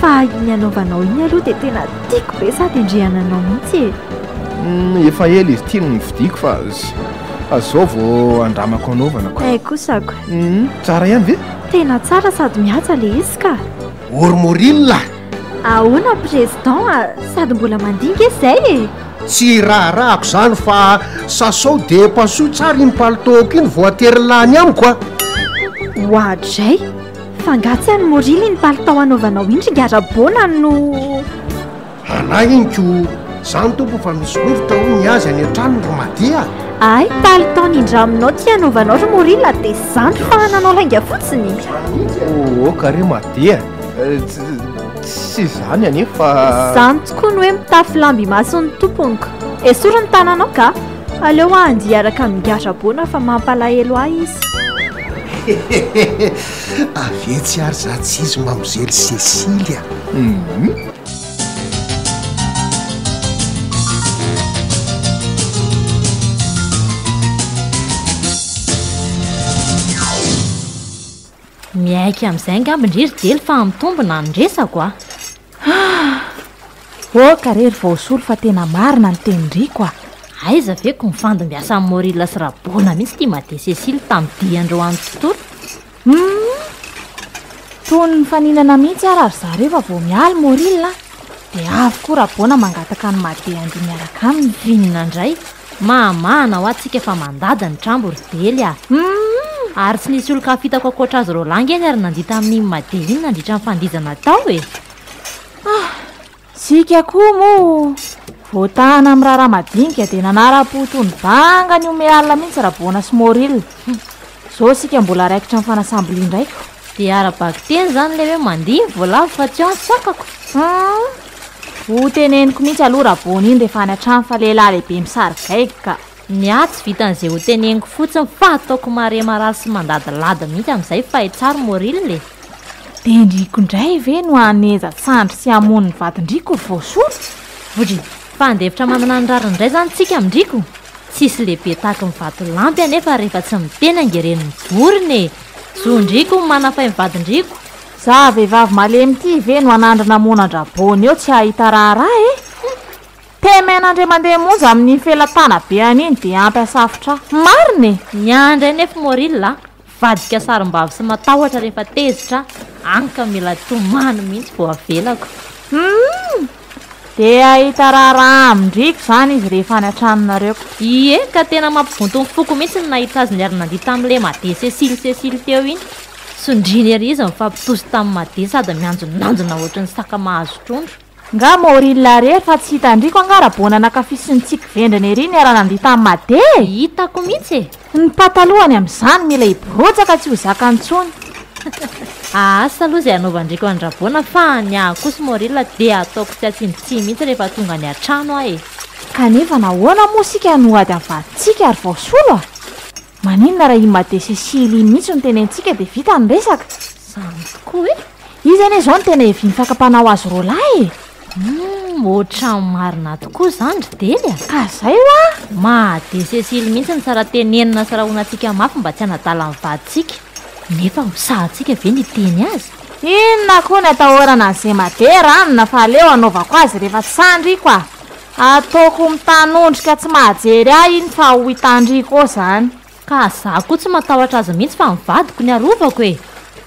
Fa iny anaovanao iny aloha dia tena tiako be sady endrehananao mihitsy e! Efa ela izy ity no novidiako fa zao vao andramako anaovana ko. Eh kosa ko. Tsara ihany ve? Tena tsara sady mihaja le izy ka. Ormoril a! Ahoana président a! Sady mbola mandihy nge zay e! Tsy raharahako izany fa sasao dia pasoy tsara iny palitaoko iny vao atery lany amiko a! Oadray! Fa angaha tsy an'i Morily iny palitao anaovanao iny ry ingahy Rabona no. Anah iny ko zany tompo fa misy rovitra hono ny azy any an-tranony ry Madi a! Hay palitao nindraminao ty anaovanao ry Morily a dia zany fa nanao lainga fotsiny. Oh ka re Madi a! Tsy izany anefa. Izany tokoa ny hoe mitafy lamba imason'ny tompony ko. Esory ny tananao ka! Aleo aho handihy hiaraka amin'i Ingahy Rabona fa mampalahelo ahy izy. Avy etsy ary za tsy izy mamozely Cécile a! Miaiky amin'izay angamba ndry ry Dely fa mitombina ny resako a! Ah! Oka re ry Vaosolo fa tena marina ny tenin-dRiko a! Aiza ve ko mifandimbiasa amin'i Morila sy Rabona mihitsy ity Made Cécile tamin'ny dian-dreo any tontolo? Humm! Toy ny mifaninana mihitsy ara ry zareo fa vao mialy Morila dia avy koa Rabona mangataka an'i Made handeha miaraka aminy. Inona indray? Mahamahana hoa tsika fa mandady ny trambo ry Dely a! Humm! Ary tsy nisy olon-kafa hitako ankoatra azy roalahy ange niara-nandihy tamin'iny Made iny nandritra ny fandihizana tao e! Ah! Tsika koa moa voatahana amin'ny raharaha madinika dia nanara-po toy ny banga nihomehy alina mihitsy Rabona sy Moril. Zao isika mbola raikitra amin'ny fanasam-bilia indray ko. Dia ara-bakiteny izany ilay hoe mandihy ny voalavo fa tsy ao ny sakako. Hum! Ho teneniko mihitsy aloha Rabona iny rehefa any an-trano fa lehilahy lehibe misary gaigy ka. Ny ahy tsy vitan'izay ho teneniko fotsiny fa ataoko mare marary sy mandadilady mihitsy amin'izay fa hay tsara Moril e! Dia ndriko indray ve no hanenja-tsandry sy hamono ny vadin-driko ry Voasolo? Vudry, fa handefitra manana ny rariny indray izany tsika amin-driko? Tsisy lehibe tahaky ny vatolampy anefa rehefa tsy miteny ange ireny mivorona e! Zon-driko ny manafay ny vadin-driko! Za vehivavy malemy ity ve no hanandrana hamono an-dRabona eo tsy hahita raharaha e? Temena indray mandeha monja amin'iny felatana be an'iny dia ampy hasafotra ahy. Marina e! Ny ahy indray nefa Moril a, vadika sarimbavy sy matahotra rehefa tezitra aho, any ka mila tomany mihitsy vao avelako. Humm! Dia hahita raharaha amin-driko izany izy rehefa any an-tranonareo. Ie, ka tena mampivonto ny foko mihitsy ny nahita azy niara-nandihy tamin'ilay Made Cécile Cécile teo iny. Sondriana ery izy nifampitosy tamin'i Made sady mianjonanjona ohatry ny saka mahazo trondro. Nga Mauril rery fa tsy hitan-driko angaha Rabona nankafy sy nitsiky vendrana ery niara-nandihy tamin'i Made e! Hitako mihitsy e! Ny patalohany amin'izany mila hiborotsaka tsy ho zakany intsony. Asa aloha izay hanaovan-driko an-dRabona fa ny ahy kosa Mauril dia ataoko tsy atsindry mihitsy rehefa tonga any an-trano aho e! Kanefa nahoana moa isika no ady amin'ny vadintsika ry Vaosolo a? Maninona raha i Made Cécile iny mihitsy no tenentsika dia vita ny resaka? Izany tokoa e! Izy anie izao no tena hevian'ny fakam-panahy ho azy roalahy e! Humm, ohatran'ny marina tokoa izany ry Dely a! Ka izay hoa! Made Cécile mihitsy no tsara tenenina sy rahonantsika mafy mba tsy hanadala ny vadintsika, nefa ho sahintsika ve ny hiteny azy? Inona koa ny atahorana an'izay Made ranona fa aleo hanaovako azy rehefa tsy sandriko a! Ataoko mitanondrika tsy mahajery ahy iny fa ho hitandriko eo izany. Ka za koa tsy matahotra azy mihitsy fa ny vadiko ny arovako e!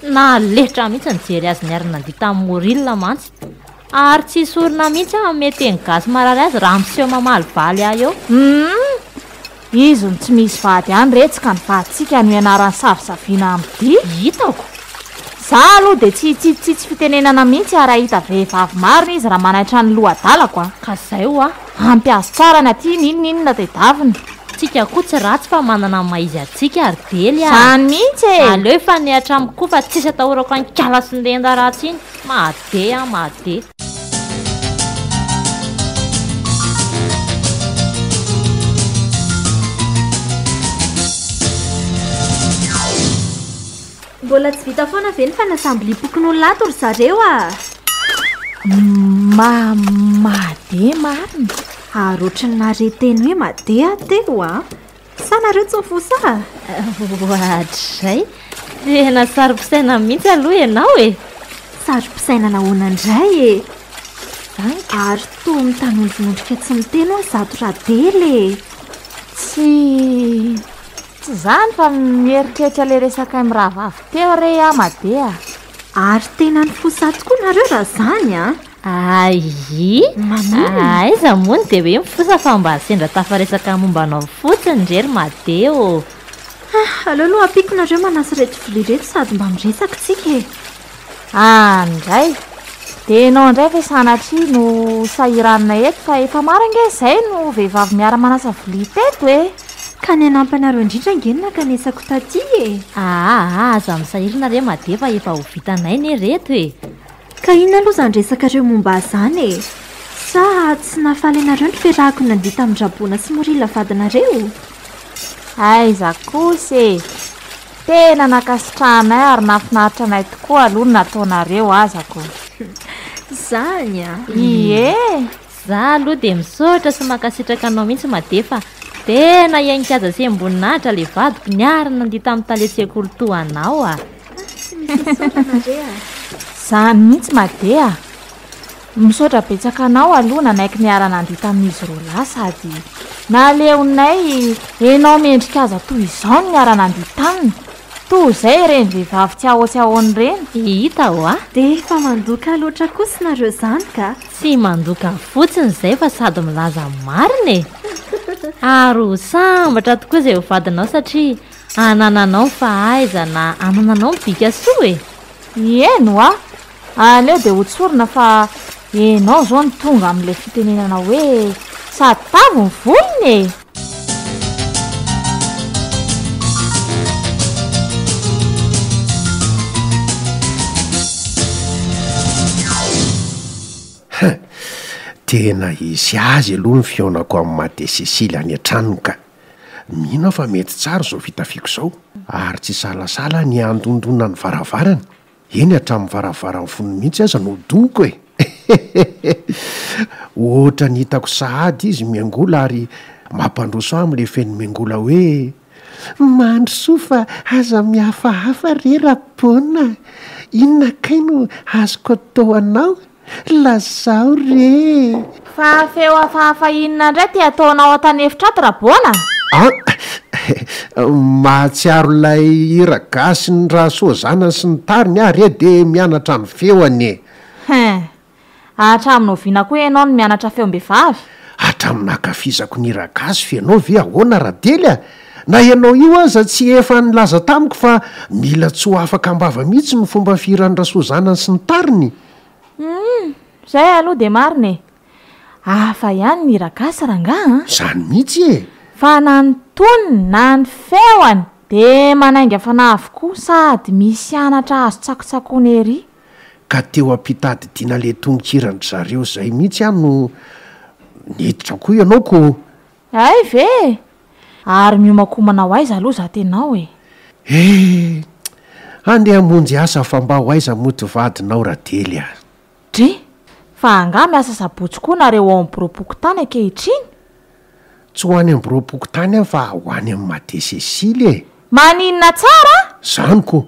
Naletra mihitsy nijery azy niara-nandihy tamin'i Moril mantsy. Ary tsy hisorona mihitsy aho hanome teny gasy marary azy raha miseho mamalivaly ahy eo. Humm! Izy no tsy misy vady any retsy ka ny vadintsika no ianarany savisaviana amin'ny dihy. Hitako! Za aloha dia tsy hitsitsitsy fitenenana mihitsy ary hahita vehivavy marina izy raha manaitra ny loha adalako a! Ka zay hoa! Ampy azy tsara ny aty n'inon'inona tedaviny. Tsika koa tsy ratsy fa manana ny maha izy antsika ry Dely a! Zany mihitsy e! Aleo hifanehatra amiko koa fa tsisy atahorako an'i kala sy ndenda ratsy iny. Mahade a, mahade. Mbola tsy vita foana ve ny fanasam-biliam-pokonolona ato ry zareo a? Ma, made marina. Ary ohatry ny nahare teny hoe made aho teo a! Sa nareo tsy mifosa? Oadray! Tena saro-pisainana mihitsy aloha ianao e! Saro-pisainana ahoana indray e? Ary toa mitanondronondrika tsy miteny hoa izato Radela e! Tsy. Tsy izany fa mieritreritra ilay resakay mirahavavy teo re aho Made a! Ary tena nifosa tokoa nareo raha izany an! Aii! Maninona? Aiza moa no dia hoe mifosa fa mba sendra tafaresaka momba anao fotsiny re ry Made ô! Ah, aleo aloha ampiako nareo manasa ireto vilia ireto sady mba miresaka tsika e! Any indray! Dia ianao indray ve sanatria no sahiranina eto fa efa maro ange izay no vehivavy miara-manasa vilia teto e! Ka ny hanampy anareo indrindra ange no nankanesako taty e! Aa aza misahirana re Made fa efa ho vitanay ne reto e! Ka inona aloha izany resakareo momba ahy izany e? Sa tsy nahafaly anareo ny fiarahako nandihy tamin-dRabona sy Morila vadinareo? Aiza kosa e! Tena nankasitrahanay ary nahafinaritra anay tokoa aloha ny nataonareo aza ko. Zany an! Ie! Za aloha dia misaotra sy mankasitraka anao mihitsy Made fa tena hiainkaja sy hemboninahitra le vadiko niara nandihy tamin'ny tale sekoly toa anao a! Tsy misy isaorana re a! Zany mihitsy Made a! Misaotra betsaka anao aloha nanaiky niara-nandihy tamin'izy roalahy sady naleonay enao mendrika aza toy izao no niara-nandihy taminy toa izay ireny vehivavy tsy ahoa tsy ahoana ireny. Hita hoa! Dia efa mandoka loatra kosa nareo zany ka! Tsy mandoka fotsiny izay fa sady milaza ny marina e! Ary ho sambatra tokoa izay ho vadinao satria anananao ny fahaizana, anananao ny bika soa e! Eny hoa! Aleo dia ho tsorina fa enao izao no tonga amin'ilay fitenenana hoe sady tavy ny volony e! Hein! Tena hisy azy aloha ny fihaonako amin'i Mate Cécile any an-tranony ka! Mino aho fa mety tsara izao fitafiako izao, ary tsy hisalasala ny handondona ny varavarany. Eny hatramin'ny varavaran'ny fony mihitsy aza no doko e! Ohatran'ny hitako sahady izy miangola ary mampandroso ahy amin'ilay feno miangola hoe, Mandrosoa fa aza mihafahafa re Rabona a! Inona kay no azoko atao anao? Lazao re e! Fa feo hafahafa inona indray ty ataonao ato an'efitra ato Rabona a? An! Mahatsiaro ilay hira gasin'i Rasoa zanany sy ny tariny aho re dia mianatra ny feony e! Hein! Hatramin'ny oviana koa ianao no mianatra feom-behivavy? Hatramin'ny nankafizako ny hira gasy f'ianao ve ahoana Radely a? Na ianao io aza tsy efa nilaza tamiko fa mila tsy ho afaka am-bava mihitsy ny fomba fihiran'i Rasoa zanany sy ny tariny? Humm, zay aloha dia marina e! Hafa ihany ny hira gasy rangaha an! Izany mihitsy e! Fa na ny tonony na ny feony dia manainga fanahy avokoa sady misy anatra azo tsakotsakoina ery. Ka teo am-pitadidiana ilay tononkiran-dry zareo izay mihitsy aho no niditra koa ianao ko! Hay ve e! Ary miomankomana ho aiza aloha za tenao e? Eh! Andeha hamonjy asa fa mba ho aiza moa ty vadinao Radely a! Dry! Fa angaha miasa sabotsy koa nareo ao amin'ny biraom-pokontany ankehitriny? Tsy ho any amin'ny biraom-pokontany aho fa ho any amin'i Made Cécile e! Maninona tsara? Zany ko!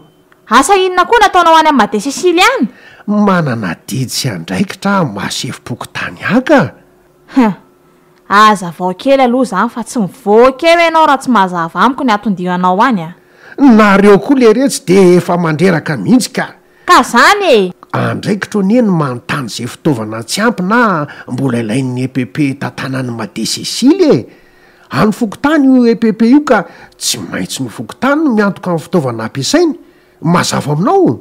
Asa inona koa no ataonao any amin'i Made Cécile any? Manana adidy sy andraikitra aho maha sefom-pokontany ahy ka! Hum! Hazavao kely aloha izany fa tsy mivoaka eo ianao raha tsy mazava amiko ny anton-dianao any a! Nareo koa leretsy dia efa mandreraka mihitsy ka! Ka zany e! Andraikitro anie ny manontany izay fitaovana tsy ampy na mbola ilain'ny epp tantanan'i Made Cécile e! Any fokontany io epp io ka tsy maintsy ny fokontany no miantoka ny fitaovana ampiasainy! Mazava aminao?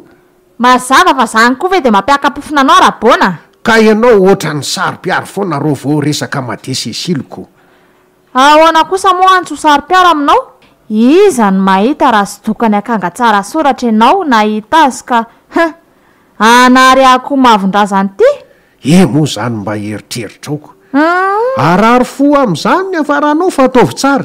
Mazava fa zany koa ve de mampiaka-pofona anao Rabona? Ka ianao ohatran'ny saro-piaro foana rô vao resaka Made Cécile ko. Ahoana kosa moa any tsy ho saro-piaro aminao? Iza no mahita raha sodokany akanga tsara soratra ianao nahita azy ka huh! Hanary akoho mavon-drazana ity? He moa zany mba eritreritrao ko. Humm. Harary fo amin'izany ny hafaranao fa ataovy tsara.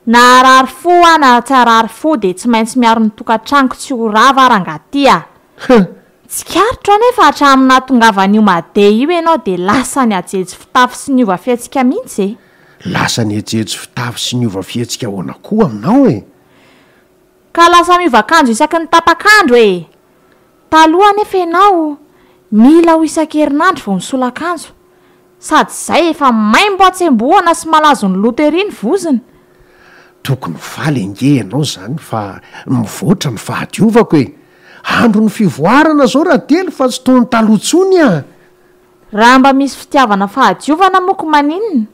Na harary fo aho na tsy harary fo dia tsy maintsy miaro ny tokantranoko tsy ho rava aho rangaha ty a! Huh! Tsikaritro anefa hatramin'ny nahatongavan'io Made io ianao dia lasa nihajejo fitafy sy niova fihetsika mihitsy e! Lasa nihajejo fitafy sy niova fihetsika ahoana koa aminao e? Ka lasa miova akanjo isaky ny tapak'andro e! Taloha anefa ianao mila ho isan-kerinandro vao misolo akanjo, sady izay efa maimbo hatsembohana sy malazo ny loto ery ny vozony. Tokony faly ange ianao izany fa mivoatra ny fahadiovako e! Andron'ny fivoarana izao Radely fa tsy toy ny taloha intsony a! Raha mba misy fitiavana fahadiovana moa ko maninona?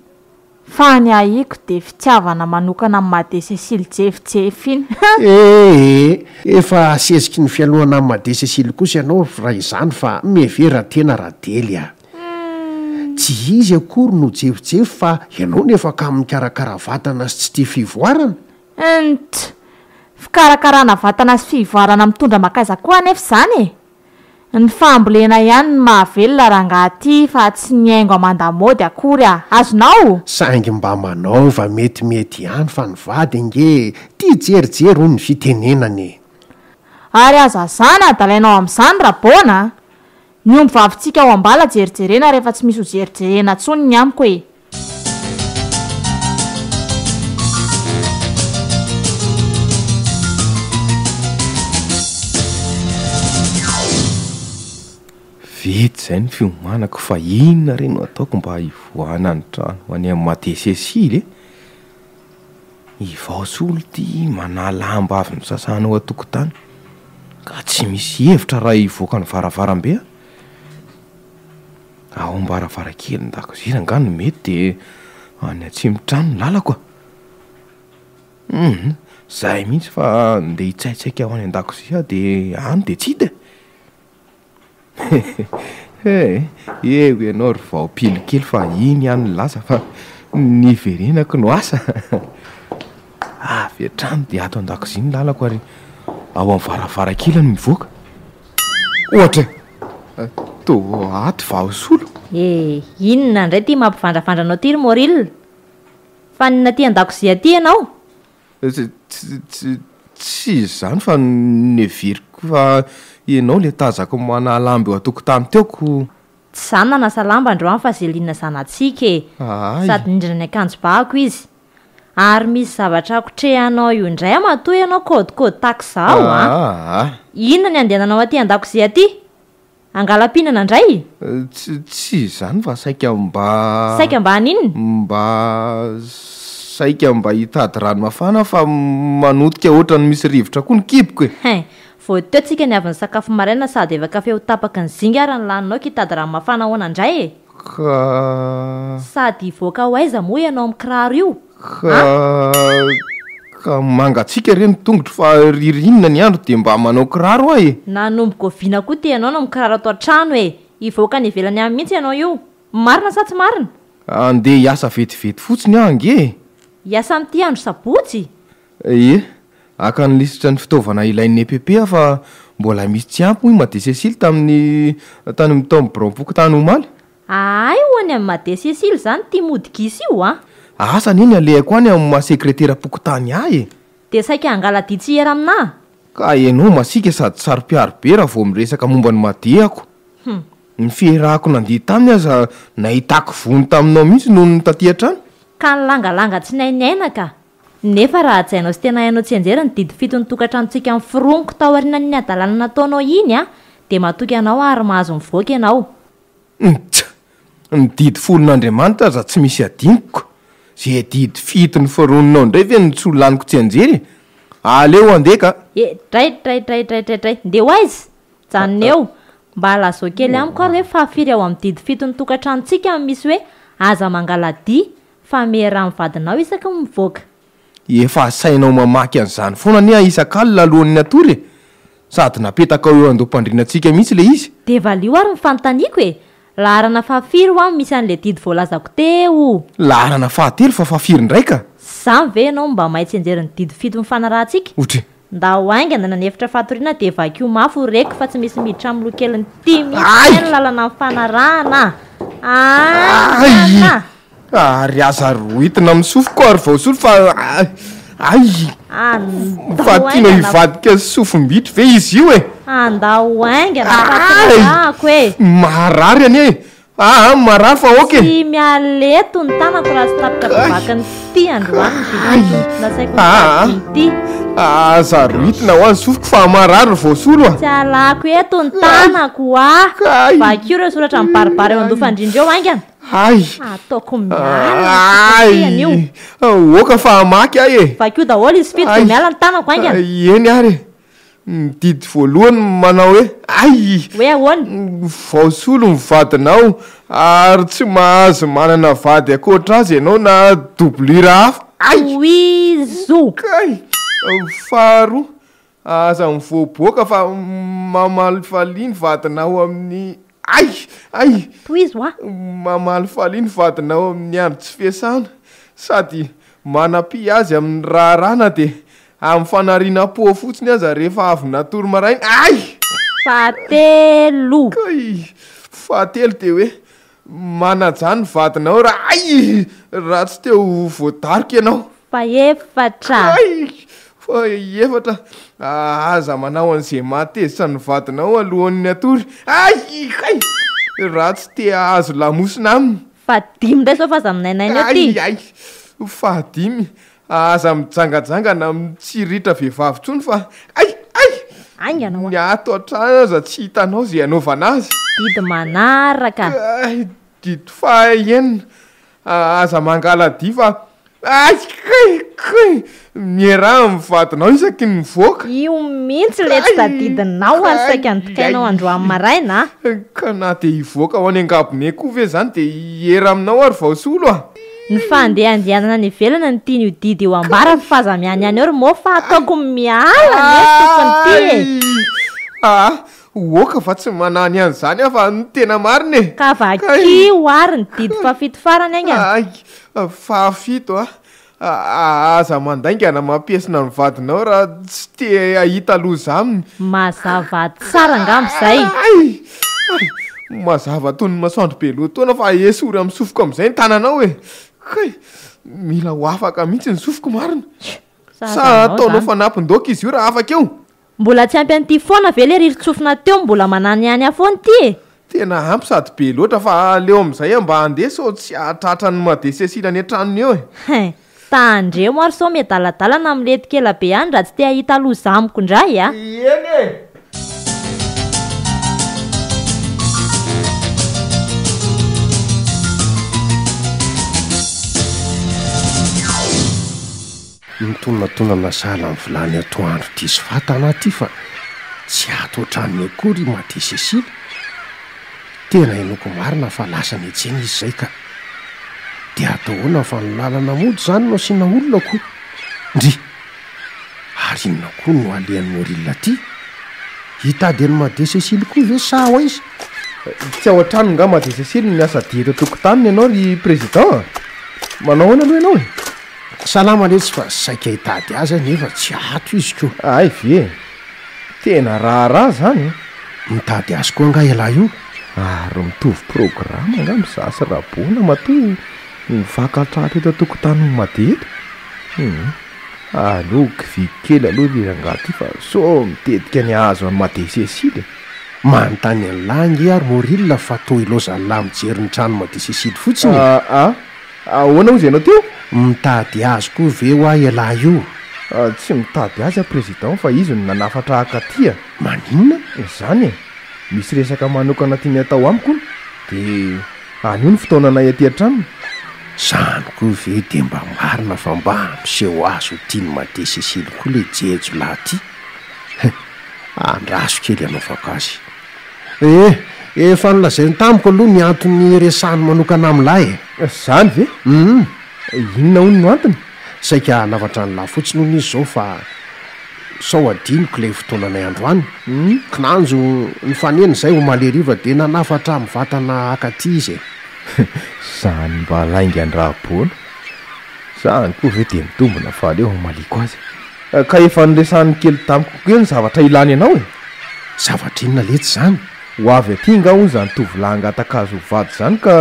Fa ny ahiako dia fitiavana manokana amin'i Made Cécile jefijefy iny. Ee, efa aseziky ny fialohana amin'i Made Cécile kosa ianao raha izany fa mihevera tena Radely a! Tsy izy akory no jefijefy fa ianao no efa kamo mikarakara vatana sy tsy tia fivoarana. Nt! Fikarakarana vatana sy fivoarana mitondra mankaiza koa anefa izany e! Ny fambolena ihany no mahavelona rangaha ty fa tsy ny haingo aman-damaody akory a! Azonao? Saingy mba manaova metimety ihany fa ny vady ange tia jerijery hoy ny fitenenana e! Ary aza zana adalainao amin'izany Rabona a! Ny omby vavintsika ao am-bala jerijerena rehefa tsy misy ho jerijerena intsony ny amiko e! Vita izay ny fiomanako fa inona re no ataoko mba hivoahana ny trano ho any amin'ny Mate Cécile e? I Vaosolo ity manala lamba avy nosasana ao an-tokotany ka tsy misy hevitra raha hivoaka ny varavarambe aho. Ao am-baravarankelin-dakozia angaha no mety dia any atsimontrano ny lalako a! Hum, zay mihitsy fa ndeha hitsaitsaika ho any an-dakozia aho dia any dia tsy hita e! He, eo ianao ry vao pilo kely fa iny aho nilaza fa niverenako no asa. Avy hatrany dia ato an-dakozia ny lalako ary ao amin'ny varavarankely no mivoaka. Ohatra e! Toa ato vao solo. E, inona indray ity mampivandravandra anao ity ry Moril? Fa inona aty an-dakozia aty ianao? Tsy tsy izany fa neveriko fa ianao ilay tazako manalamby eo an-tokotany teo ko. Tsy izaho no nanasa lamba androany fa Zeline zanatsika e! Hay. Sady nindrina ny akanjobako izy. Ary misy zavatra kotrehanao io indray matoa ianao kaodikaody tahaka izao a! Aa. Inona ny andehananao aty an-dakozia aty? Hangalam-pihinana indray? Tsy tsy izany fa saika mba. Saika mba haninona? Mba saika mba hitady rano mafana fa manotika ohatran'ny misy rivotra koa ny kiboko e! Hein! Vao teo tsika ny avy nisakafo maraina sady efa kafe ho tapaky ny zinga ary ny laninao ka hitady rano mafana ahoana indray e! Ka. Sady hivoaka ho aiza moa ianao mikiraro io? Ka. Ka mangatsiaka re ny tongotro fa ririnina ny andro dia mba manao kiraro aho e! Nanomboka oviana koa ty ianao no mikiraro ato an-trano e! Hivoaka any ivelany any mihitsy ianao io! Marina sa tsy marina? Andeha hiasa vetivety fotsiny aho ange e! Hiasa amin'ity andro sabotsy? Ie, haka ny lisitra ny fitaovana ilain'ny EPP aho fa mbola misy tsy ampy hoy Made Cécile tamin'ny tany amin'ny tao amin'ny biraom-pokontany omaly. Ahay ho any amin'i Made Cécile izany ity mody gisa io an! Asa anie ny alehako any amin'ny maha sekreteram-pokontany ahy e! Dia saika hangala-dia tsy hiera aminà? Ka ianao masiaka sady saro-piaro be raha vao miresaka momba ny Made-ako. Hum. Ny fiarahako nandeha taminy aza nahitako vono taminao mihitsy noho ny taty an-trano. Ka nilangalanga tsy nainaina ka! Nefa raha hajainao sy tena hainao tsianjery ny didy fiton'ny tokantranontsika noforoniko taorianan'iny hadalana nataonao iny an, dia matoky anao aho ary mahazo mivoaka ianao. Ntsy! Ny didy folon'Andriamanitra aza tsy misy adinoko. Ze didy fito noforoninao indray ve no tsy ho laniko tsianjery e? Aleo andeha ka! E, dray, dray, dray, dray, dray, dray. Ndeha ho aiza? Janona eo. Mba lazao kely amiko ary hoe fahafiry ao amin'ny didy fiton'ny tokantranontsika no misy hoe aza mangala-dia Fa mieraha amin'ny vadinao isaky ny mivoaka. Efa asainao mamaky an'izany foana anie aho isak'alina alohan'ny hatory e! Sady napetakao eo an-doham-pandrianantsika mihitsy ilay izy. Dia valio ary ny fanontaniako e! Laharana fahafiry hoa no misy an'ilay didy voalazako teo? Laharana fahatelo fa fahafiry indray ka! Izany ve ianao no mba mahay tsianjery ny didy fito nifanarahantsika? Otry. Ndao haingana ny efitra fatoriana dia vakio mafy ho reko fa tsy misy miditra amin'ny loha kelin'ity mihitsy kay ny lalana nifanarahana a! Haingana! Ary aza rohitina amin'ny sofiko ary voasolo fa ay! Andao Fa tianao haingana. hivadika sofim-bitro ve izy io e? Andao haingana fa tsy rarahako e! Marary anie e! Aa marary fa ok e! Tsy miala eto ny tanako raha tsy tapitra voavakin'ity androany ny bibiky nasaiko nitady ity. Aza rohitina hoa ny sofiko fa marary ry voasolo a! Tsy alako eto ny tanako hoa! Vakio ireo soratra mibaribary eo an-doha-fandrindra eo haingana! Hay! Ataoko miala ny fitafihana io. Hay! Oka fa hamaky ahy e! Vakio daholo izy fito vao miala ny tanako haingana. Eny ary e! Ny didy voalohany manao hoe Hay! Hoe ahoana? Voasolo ny vadinao ary tsy mahazo manana vady ankoatra azy ianao na doublure hafa. Hay! Tohizo! Kay! Faharoa, Aza mivoaboaka fa mamalifalia ny vadinao amin'ny Ay! Ay! Tohizo a! Mamalifalia ny vadinao amin'ny andro tsy fiasana sady manampia azy amin'ny raharaha na dia amin'ny fanariana pô fotsiny aza rehefa avy natory maraina. Ay! Fahatelo. Kay! Fahatelo dia hoe manajà ny vadinao raha ay! Raha tsy te ho voadaroka ianao. Fahefatra. Kay! Fahefatra, aza manao an'izay mahatezitra ny vadinao alohan'ny hatory. Ay! Kay! Raha tsy te hahazo lamosina aminy. Fahadimy indray izao fa aza minainaina eo ty. Ay! Ay! Fahadimy, aza mijangajanga na mitsiritra vehivavy intsony fa ay! Ay! Haingana hoa. Ny ato an-trano aza tsy hitanao izay hanaovana azy. Didy manaraka. Kay, didy fahaenina, aza mangala-dia fa ay kay kay, mieraha amin'ny vadinao isaky ny mivoaka. Io mihitsy ilay tsy tadidinao ary saika nodikainao androany maraina a. Ka na dia hivoaka ho any an-gabone koa ve izany dia hiera aminao ary vao solo a. Ny fandehandehanana any ivelany no tian'io didy io ambara fa aza mianiany eo ry Mô fa ataoko miala anie tompony ity e. Aa Oka fa tsy manany an'izany aho fa ny tena marina e! Ka vakio ary ny didy fahafito farany haingana. Hay, fahafito a! Aza mandainga na mampiesona ny vadinao raha tsy te hahita loza aminy. Mazava tsara angamba izay. Hay! Hay! Mazava toy ny masoandro be lohataona fa esory amin'ny sofiko amin'izay ny tananao e! Kay! Mila ho afaka mihitsy ny sofiko marina. Sa ataonao fanampin-doaka izy io raha afaka eo? Mbola tsy ampy an'ity foana ve le ririn-tsofina teo mbola mananihany ahy foana ity e? Tena ampy sady be loatra fa aleo amin'izay aho mba handeha sao tsy hahatratra an'i Made Cécile any an-tranony eo e! Hein! Tandremo ary sao miadaladala na milentika ela be any raha tsy te hahita loza amiko indray a! Eny e! Mitonatonana sahala amin'ny vilany atoandro diso vatana aho ity fa tsy ato an-tranony akory i Made Cécile. Tena inoako marina fa lasa niantsena izy izay ka. Dia atao ahoana fa ny lalana mody izany no asiana olona ko. Ndry! Ary inona koa no alehan'i Moril aty? Hitady an'i Made Cécile koa ve sa ho aiza? Tsy ao an-tranony nga Made Cécile no miasa dia eto an-tokotaniny ianao ry Président a! Manao ahoana aloha ianao e? Salama letsy fa saika hitady azy aho nefa tsy ato izy ko. Hay ve e! Tena raharaha zany an! Mitady azy koa angaha ialahy io? Ary mitovy programa angamba izaho sy Rabona matoa mifankatratra eto an-tokotanin'i Made eto. Hum. Aleo kiviako kely aloha ry rangahy ity fa sao mitetika ny hahazo an'i Made Cécile e! Manontany an'lah ange ary Moril fa toa ilaozan'lah mijery ny trano Made Cécile fotsiny e! Aa! Ahoana hozy ianao teo? Mitady azy koa ve hoa ialahy io? Tsy mitady azy aho président fa izy no nanafatra haka aty a! Maninona? Izany e! Misy resaka manokana tiany atao amiko hono, dia anio ny fotoananay aty an-tranony. Izany koa ve dia mba marina fa mba miseho azy ho tian'i Made Cécile koa le jejo lahy ty? Hein! Andraso kely hanaovako azy. Eh! Efa nolazainy tamiko aloha ny antony niresahany manokana amin'lah e! Izany ve? Hum! Inona hono no antony? Saika hanafatra an'lah fotsiny hono izy izao fa sao adinoko ilay fotoananay androany. Hum! Kinanjo nifanena izay omaly hariva dia nanafatra ahy mivantana haka aty izy e! Izany mba laingan-dRaboana. Izany koa ve dia mitombina fa aleo hamaliako azy e! Ka efa noresahiny kely tamiko koa ny zavatra ilany anao e! Zavatra inona letsy izany? Ho avy aty nga hono izany tovolahy hangataka azy ho vady izany ka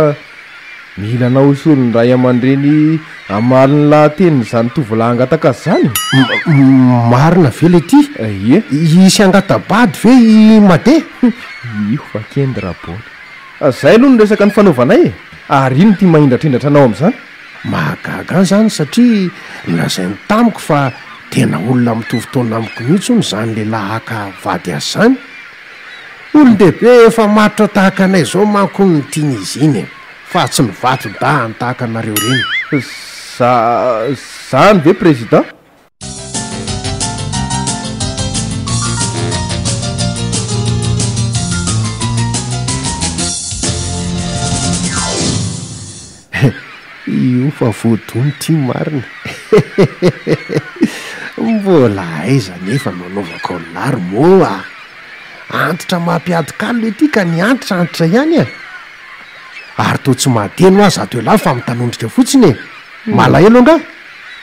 mila anao ho solon'ny ray aman-dreny hamaly ny lahatenin'izany tovolahy hangataka azy izany e! Marina ve le ty? Ie. Hisy hangata-bady ve i Made? Io fa kendy Raboana. Zay aloha ny resaka nifanaovanay e! Ary inona ity mahindratr'indratra anao amin'izany? Mahagaga ahy izany satria nolazainy tamiko fa tena olona mitovy taona amiko mihitsy hono izany lehilahy haka vady azy izany. Olon-dehibe efa matotra tahaka anay izao manko hono no tian'izy iny e! Fa tsy ny vato-dahany tahaka anareo ireny. Za, zany ve président? Io fa voadona ity marina Mbola aiza anefa no anaovako an'lah ry Môa a! Antitra mampiady kalo ity ka ny antitra antitra ihany e! Ary toa tsy mahadeno aho zato elah fa mitanondrika fotsiny e! Malahelo angaha?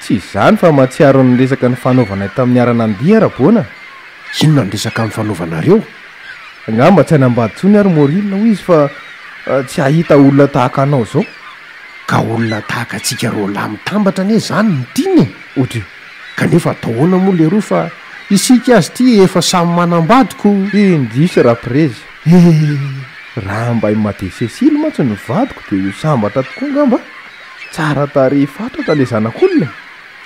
Tsy izany fa mahatsiaro ny resaka nifanaovanay tamin'ny niara-nandihy aho Raboana. Inona ny resaka nifanaovanareo? Angamba tsy hanambady intsony ary Mauril hoy izy fa tsy hahita olona tahaka anao izao. Ka olona tahaka antsika roalahy mitambatra anie izany no tiany e! Ohatry. Kanefa atao ahoana moa leroa fa isika azy ity efa samy manambady ko. Indrisy Raprezy. Ee. Raha mba i Made Cécile mantsy no vadiko dia ho sambatra tokoa angamba. Tsara tarehy fatratra le zanak'olona e!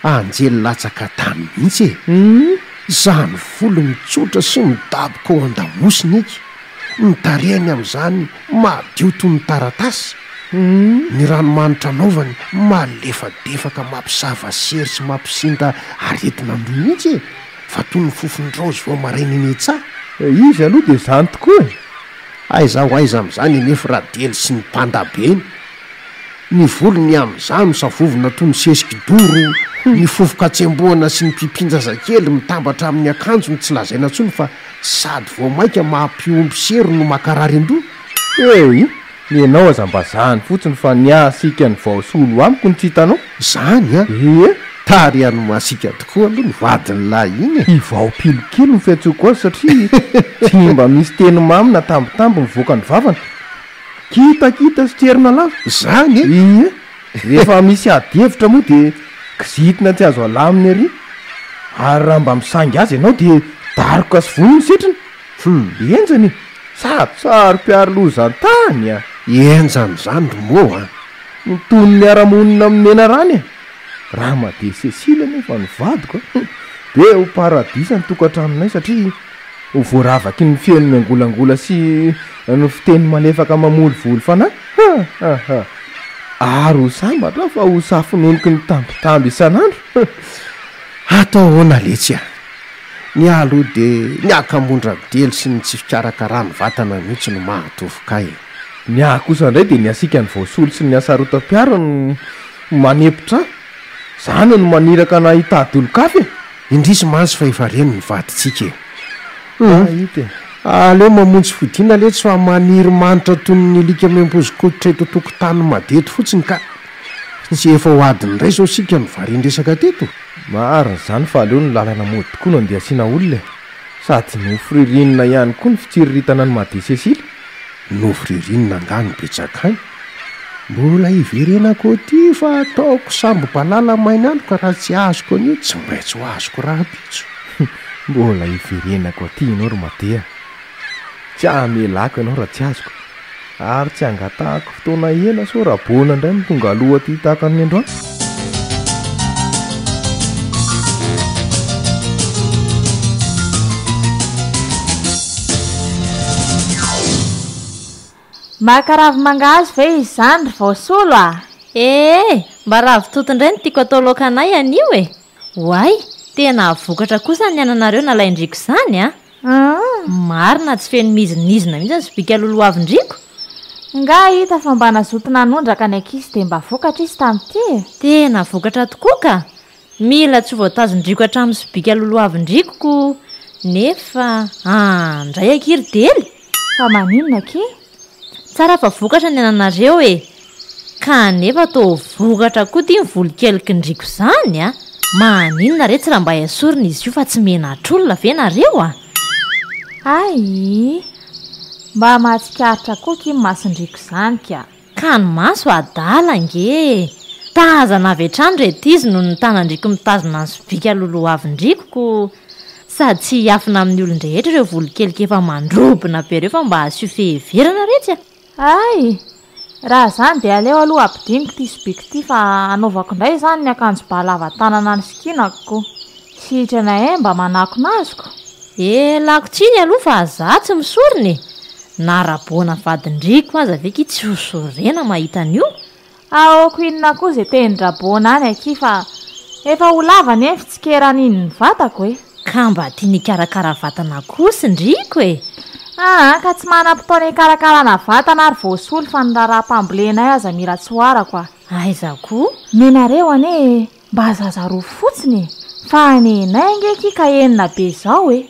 Anjely latsaka tany mihitsy e! Hum! Izany volo mitsotra sy midaboka ao an-damosiny iky, ny tarehiny amin'izany madio toy ny taratasy, ny ranomanitra anaovany malefadefaka mampisava sery sy mampisinda aretina an-doha mihitsy e, fa toy ny fofon-draozy vao maraina eny an-tsaha. Izy aloha dia izany tokoa e! Aiza ho aiza amin'izany anefa Radely sy ny mpandabeny? Ny volony amin'izany misavovona toy ny sesi-kidoro, ny fofon-katsembohana sy ny pipin-jazakely mitambatra amin'ny akanjony tsy lazaina intsony fa sady vao mainka mampihombo sery no mankarary an-doha. Hey! Ny anao aza mba zany fotsiny fa ny hasiaka ny vaosolo amiko no tsy hitanao. Zany an! Ie! Tarihan'ny masiaka tokoa aloha ny vadin'lah iny e! I Vaopilo kely no fiantsoako azy satria tsy mba misy teny mamy na tambitamby mivoaka ny vavany. Kitakita sy trerona lava. Zany e! Ie! Rehefa misy ady hevitra moa dia kizitina tsy azo alamina ery. Ary raha mba misangy azy ianao dia daroka sy vono ny setriny. Hum! Henjana e! Sady saro-piaro lozan-tany a! Henjana izany ry Mô a! Ny toy ny miara-monina amin'ny menarana e! Ramade Cécile anefa no vadiko a! Dia ho paradisa ny tokantranonay satria ho voaravaky ny feony miangolangola sy ny fiteny malefaka mamolivoly fanahy. Ha! Ha! Ha! Ary ho sambatra aho fa ho safononoky ny tambitamby isan'andro. Atao ahoana letsy a! Ny ahy aloha dia ny hakamon-dRadely sy ny tsy fikarakarany vatana mihitsy no mahatofoka ahy e! Ny ahy kosa indray dia ny hasiakan'ny voasolo sy ny hasarotam-piaro no manempotra ahy. Izany no maniraka anah hitady olon-kafa e! Indrisy mantsy fa efa reny ny vadintsika e! Hum! Hita e! Aleo mamonjy fodiana letsy fa maniry manitra toy ny alika miampozokoditra eto an-tokotany madeto fotsiny ka! Tsy efa ho adiny iray izao isika no varian-dresaka teto? Marina izany fa aleo ny lalana mody tokoa no andeha asiana olona e! Sady nofy ririnina ihany koa ny fitsiriritana an'i Made Cécile. Nofy ririnina angaha no betsaka any? Mbola hiverenako aty fa ataoko sambo-balala main'andro ka raha tsy azoko anio tsy maintsy ho azoko rahampitso. Mbola hiverenako aty ianao ry Made a! Tsy hamelako ianao raha tsy azoko. Ary tsy angatahako fotoana ela sao Rabona indray no tonga aloha aty tahaka ny androany. Maka ravi-mangahazo ve izany ry Vaosolo a? Ee, mba ravitoto indray no tiako atao laoka anay anio e! Oay, tena vokatra kosa ny ananareo nalain-driako izany a! Marina tsy feno mizinizina mihitsy ny sobika lolohavin-driako. Nga hita fa mba nazoto nanondraka ny ankizy dia mba vokatra izy tamin'ity e! Tena vokatra tokoa ka! Mila tsy ho voatazon-driako hatramin'ny sobika lolohavin-driako ko! Nefa andray akia ry Dely! Fa maninona akia? Tsara fa vokatra ny ananareo e! Ka nefa toa vokatra koa ty ny volon-kelikindriko zany a! Maninona re tsy raha mba esorina izy io fa tsy menatr'olona ve nareo a! Hay! Mba mahatsikaritra koa akia ny masondriko zany ka! Ka ny maso adala ange e! Tazana avy hatrany reto izy noho ny tanandriko mitazona ny sobika lolohavindriko ko! Sady tsy hiafina amin'ny olon-drehetra ireo volon-kelika efa mandrobona be ireo fa mba asio fiheverana retsy a! Hay! Raha izany dia aleo aloha ampidiniko ity sobika ity fa hanaovako indray izany ny akanjo ba lava tanana nisikinako ko! Sitrana eh mba manakona azy ko! Elako tsiny aloha fa za tsy misorona e! Na Rabona vadin-driko aza ve ki tsy ho sorena mahita an'io? Ahoako inona koa ze tenin-dRabona any akia fa efa ho lava anie ny fitsikerany iny ny vatako e! Ka mba tiany hikarakara vatana kosa ndriko e! Aa ka tsy manam-potoana hikarakarana vatana ary voasolo fa ny raharaham-pambolenay aza mila tsy ho arako a! Aiza koa? Nenareo anie mba zaza roa fotsiny e! Fa nenay ange akia ka enina be zao e!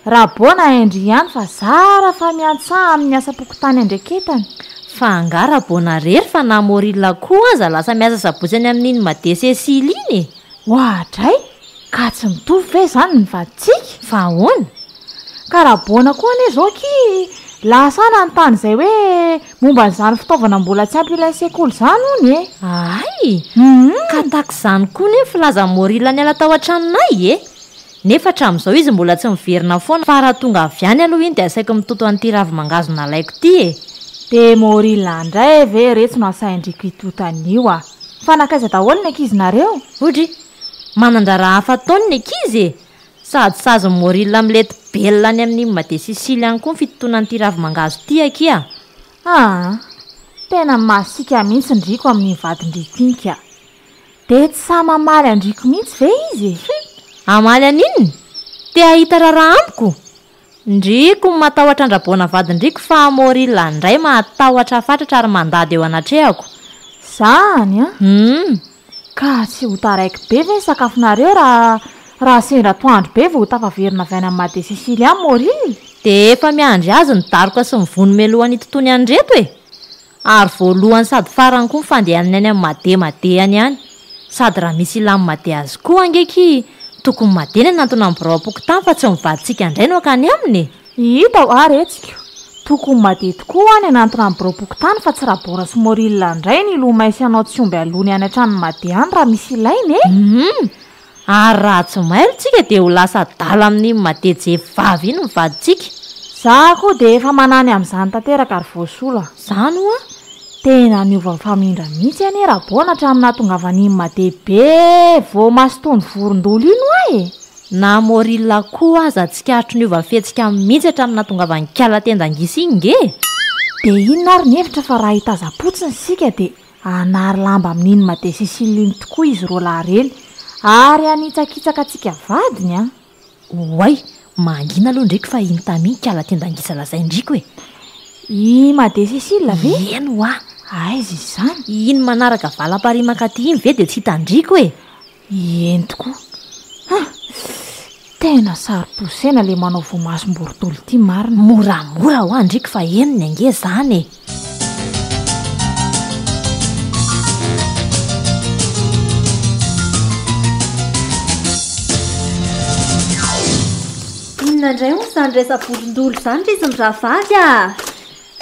Rabona Henry ihany fa zara fa miantsaha amin'ny asam-pokontany andreketany. Fa angaha Rabona rery fa na Morila koa aza lasa miasa sabotsy any amin'iny Made Cécile iny e! Oadray! Ka tsy mitovy ve izany ny vadintsika? Fa ahoana? Ka Rabona koa anie izao akia lasa nanontany izay hoe momba an'izany fitaovana mbola tsy ampy ilain'ny sekoly izany hono e! Hay! Ka tahaka izany koa anie ny filazan'i Morila niala tao an-tranonay e! Nefa hatramin'izao izy mbola tsy miverina foana fa raha tonga avy any aloha iny dia asaiko mitoto an'ity ravi-mangahazo nalaiko ity e! Dia Morila indray ve retsy no asain-dry Kitota an'io a! Fa nankaiza daholo ny ankizinareo? Odry! Manan-draharaha hafa ataony ny ankizy e! Sady sazin'i Moril amin'ilety belona any amin'iny Made Sicile any koa ny fitontonan'ity ravi-mangahazo ity akia a! Aa! Tena masiaka mihitsy ndriko amin'iny vadin-driko iny ka! Dia tsy sahy mamaly an-driko mihitsy ve izy e? Hum! Hamaly an'inona? Te hahita raharaha amiko? Ndriko ny matahotra an-dRaboana vadin-driko fa Moril indray mahatahotra fatratra ary mandady eo anatrehako. Zany an! Hum! Ka tsy ho taraiky be ve ny sakafonareo raha raha sendra atoandro be vao ho tafaverina avy any amin'ny Made Sicily any Moril? Dia efa miandry azy ny daroka sy ny vono mialohan'ny hitontony an'ireto e! Ary voalohany sady farany koa ny fandehanany any amin'ny Made Made any ihany. Sady raha misy ilàn'ny Made azy koa ange ki tokony Made ny hanantona ny biraom-pokontany fa tsy ny vadintsika indray no hankany aminy e! Hita hoa retsiko, tokony Made tokoa hoa ny hanantona ny biraom-pokontany fa tsy Rabora sy Moril indray ny hilomay sy hanao tsy omby alohany any an-tranon'i Made any raha misy ilaina e! Humm! Ary raha tsy mailo tsika dia ho lasa adala amin'iny Made jevavy iny ny vadintsika. Za koa dia efa manany amin'izany tanteraka ry Voasolo a! Zany hoa? Tena niova famindra mihitsy anie Rabona hatramin'ny nahatongavan'iny Made be voamasotony vorondolo iny hoa e! Na Moril koa aza tsikaritro niova fihetsika mihitsy hatramin'ny nahatongavan'i Kala tenda-ngisa iny nge e! Dia inona ary ny hevitra fa raha hitazam-potsiny isika dia hanary lamba amin'iny Made Cécile iny tokoa izy roalahy ireny ary hanitsakitsaka antsika vadiny an! Oay! Mangina aloha ndriky fa iny tamin i Kala tenda-ngisa lazain-driko e! I Made Cécile ve? Eny hoa! Aiza izy izany? Iny manaraka valamparihy mankaty iny ve dia tsy hitan-driko e! Eny tokoa. Hum! Tena saro-posena le manao voamasom-borontolo ity marina. Moramora hoa ndriky fa henony ange zany e! Inona indray hono izany resa-borondolo izany ry izy mirahavavy a!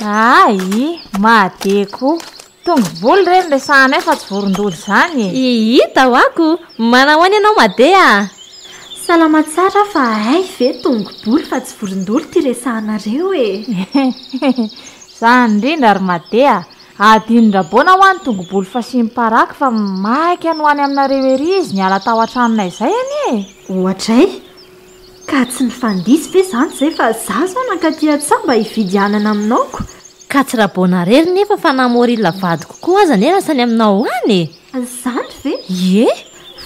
Hay! Made koa! Tongo-bolo re no resahanay fa tsy vorondolo izany e! Hita hoa ko! Manahoana ianao Made a! Salama tsara aho fa hay ve tongo-bolo fa tsy vorondolo ity resahanareo e! Izany indrindra ry Made a! Adinin-dRaboana hoa ny tongo-bolo fasian'i Paraky fa maika ny ho any aminareo ery izy niala tao an-tranonay izay anie e! Ohatray! Ka tsy nifandiso ve izany izay fa za izao nankaty an-tsaha mba hividy anana aminao ko! Ka tsy Rabona rery nefa fa na Moril vadiko koa aza anie lasa any aminao any e! Zany ve? Ie!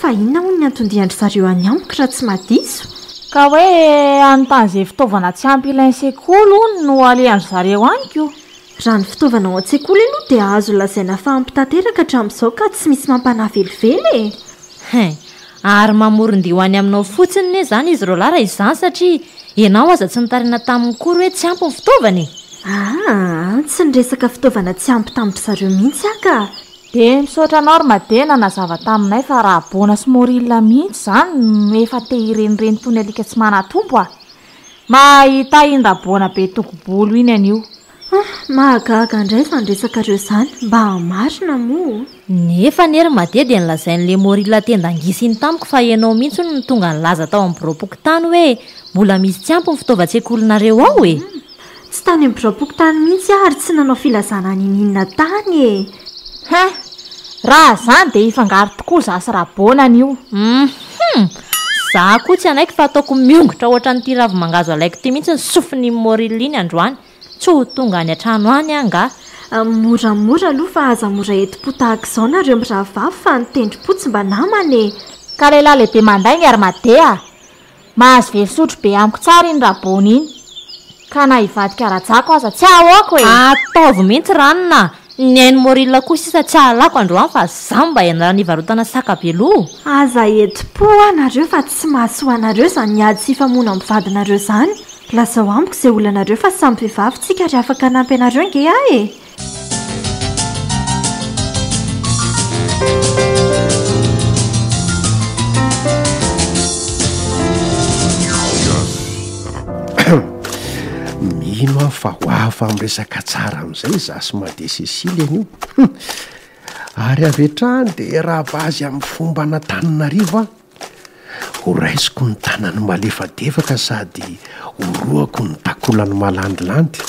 Fa inona hono ny anton-dian-dry zareo any amiko raha tsy madiso? Ka hoe hanontany izay fitaovana tsy ampy ilain'ny sekoly hono no alehan-dry zareo any ko! Raha ny fitaovana ao an-tsekoly aloha dia azo lazaina fa ampy tanteraka hatramin'izao ka tsy misy mampanahy velively e! Hein! Ary mamoron-dia ho any aminao fotsiny ne zany izy roalahy raha izany satria ianao aza tsy nitaraina taminy kory hoe tsy ampy ny fitaovana e! Aa! Tsy niresaka fitaovana tsy ampy tamin-dry zareo mihitsy aho ka! Dia misaotra anao ry Made nanazava taminay fa raha Bona sy Moril mihitsy izany no efa te hirenireny toy ny alika tsy manan-tompo a! Mahita iny Rabona be toko-bolo iny anio. Ah! Mahagaga indray izany resakareo izany, mba marina moa? Nefa anie ry Made dia nolazain'ilay Morila tenda-ngisa iny tamiko fa ianao mihitsy hono no tonga nilaza tao amin'ny biraom-pokontany hoe mbola misy tsy ampy ny fitaovan-tsekolinareo ao e! Tsy tany amin'ny biraom-pokontany mihitsy aho ary tsy nanao filazana n'inon'inona tany e! Hein! Raha izany dia hifangaro tokoa izaho sy Rabona anio. Hum! Izaho koa tsy hanaiky fa ataoko miongotra ohatran'ity ravi-mangahazo alaiko ity mihitsy ny sofin'iny Morila iny androany. Tsy ho tonga any an-trano any aho angaha? Moramora aloha fa aza mora entim-po tahaka izao nareo mirahavavy fa ny tendrim-po tsy mba namana e! Ka lehilahy lehibe mandainga ry Made a! Mahazo very sotro be amiko tsara iny Rabona iny. Ka na hivadika rajako aza tsy ahoako e! Ataovy mihitsy ranona a! Ny ain'i Moril koa sisa tsy ahalako androany fa za mba ianarana hivarotana saka be loha. Aza entim-po hoa nareo fa tsy mahasoa anareo izany ady sy famono amin'ny vadinareo izany. Lazao amiko izay olanareo fa samy vehivavy tsika ary afaka hanampy anareo ange aho e! Mino aho fa ho afa miresaka tsara amin'izay izaho sy Made Cécile anio. Hum! Ary avy hatrany dia hiarahaba azy amin'ny fomban'Antananarivo aho. Ho raisiko ny tanany malefadefaka sady horohako ny takolany malandilandy.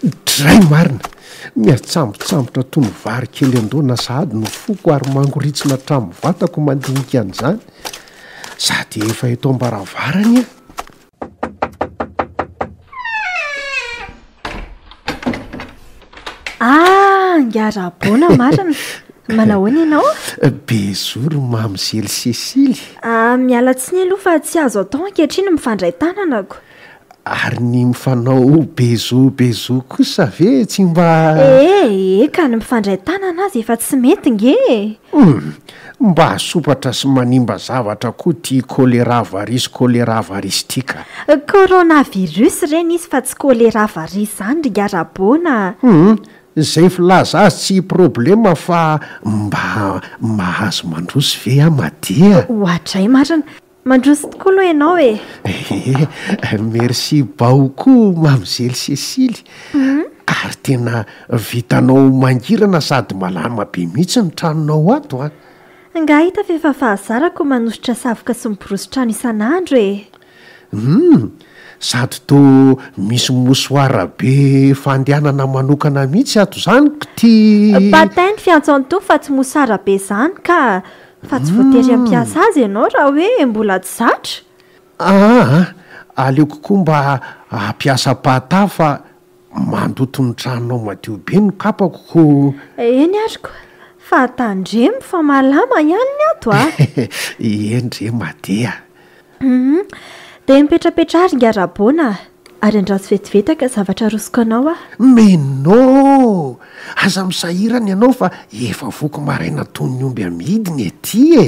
Dray marina! Miatsambotsambotra toy ny vary kely an-doana sahady ny foko ary mangoritsina hatramin'ny vatako mandinika an'izany. Sady efa eto am-baravarana e! Ah, ingahy Rabona marina. Manahoana ianao? Bisous ry mamzely Cécile. Ah, miala tsiny aloha fa tsy azo atao ankehitriny ny mifandray tanana ko. Ary ny mifanao bisous bisous kosa ve tsy mba. Eh, eka ny mifandray tanana aza efa tsy mety nge e. Hum, mba sompatra sy manimba zavatra koa ty choléra varisy choléra varisy ty ka. Coronavirus ireny izy fa tsy choléra varisy izany ry ingahy Rabona a. Hum, izay filaza azy tsy problema fa mba mahazo mandroso ve aho madia? Oadray marina, Mandroso tokoa aloha ianao e! Ee, merci beaucoup mamzely Cécile, ary tena vitanao mangirana sady malama be mihitsy ny tranonao ato an! Angaha hita fa efa fahazarako manosotra savoka sy miborosy trano isan'andro e! Humm! Sady toa misy mouchoir be fandehanana manokana mihitsy ato izany k'ty! Patin ny fiantso an'itony fa tsy mosara be izany ka! Fa tsy voatery hampiasa azy ianao raha hoe mbola tsy zatra. Aa! Aleoko koa mba hampiasa pata fa mandoto ny tranonao madio be ny kapako ko. Eny ary ko! Fa tandremo fa malama ihany ny ato a! Eny re Made a! Hum, dia mipetrapetraha ry ingahy Rabona a! Ary andraso vetivety haka zavatra arosoko anao aho. Mais non! Aza misahirana ianao fa efa voky maraina toy ny omby amidy ny aty e!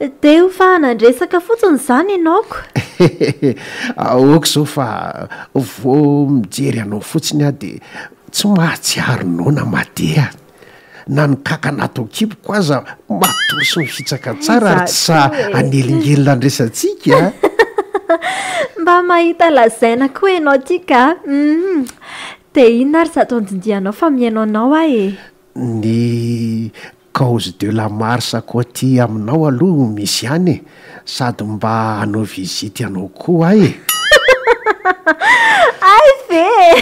Dia ho fahanan-dresaka fotsiny izany ianao ko! Aoka izao fa vao mijery anao fotsiny aho dia tsy mahatsiaro noana Made a! Na ny kankana ato an-kiboko aza matory sy mifitsaka tsara ary tsy sahy hanelingelina ny resatsika a! Mba mahita lazaina koa ianao ity ka! Humm! Dia inona ary izato andindihanao fa mihaino anao aho e! Ny cause de la mars ko aty aminao aloha misy ihany e! Sady mba hanao visite anao koa aho e! Hay ve e!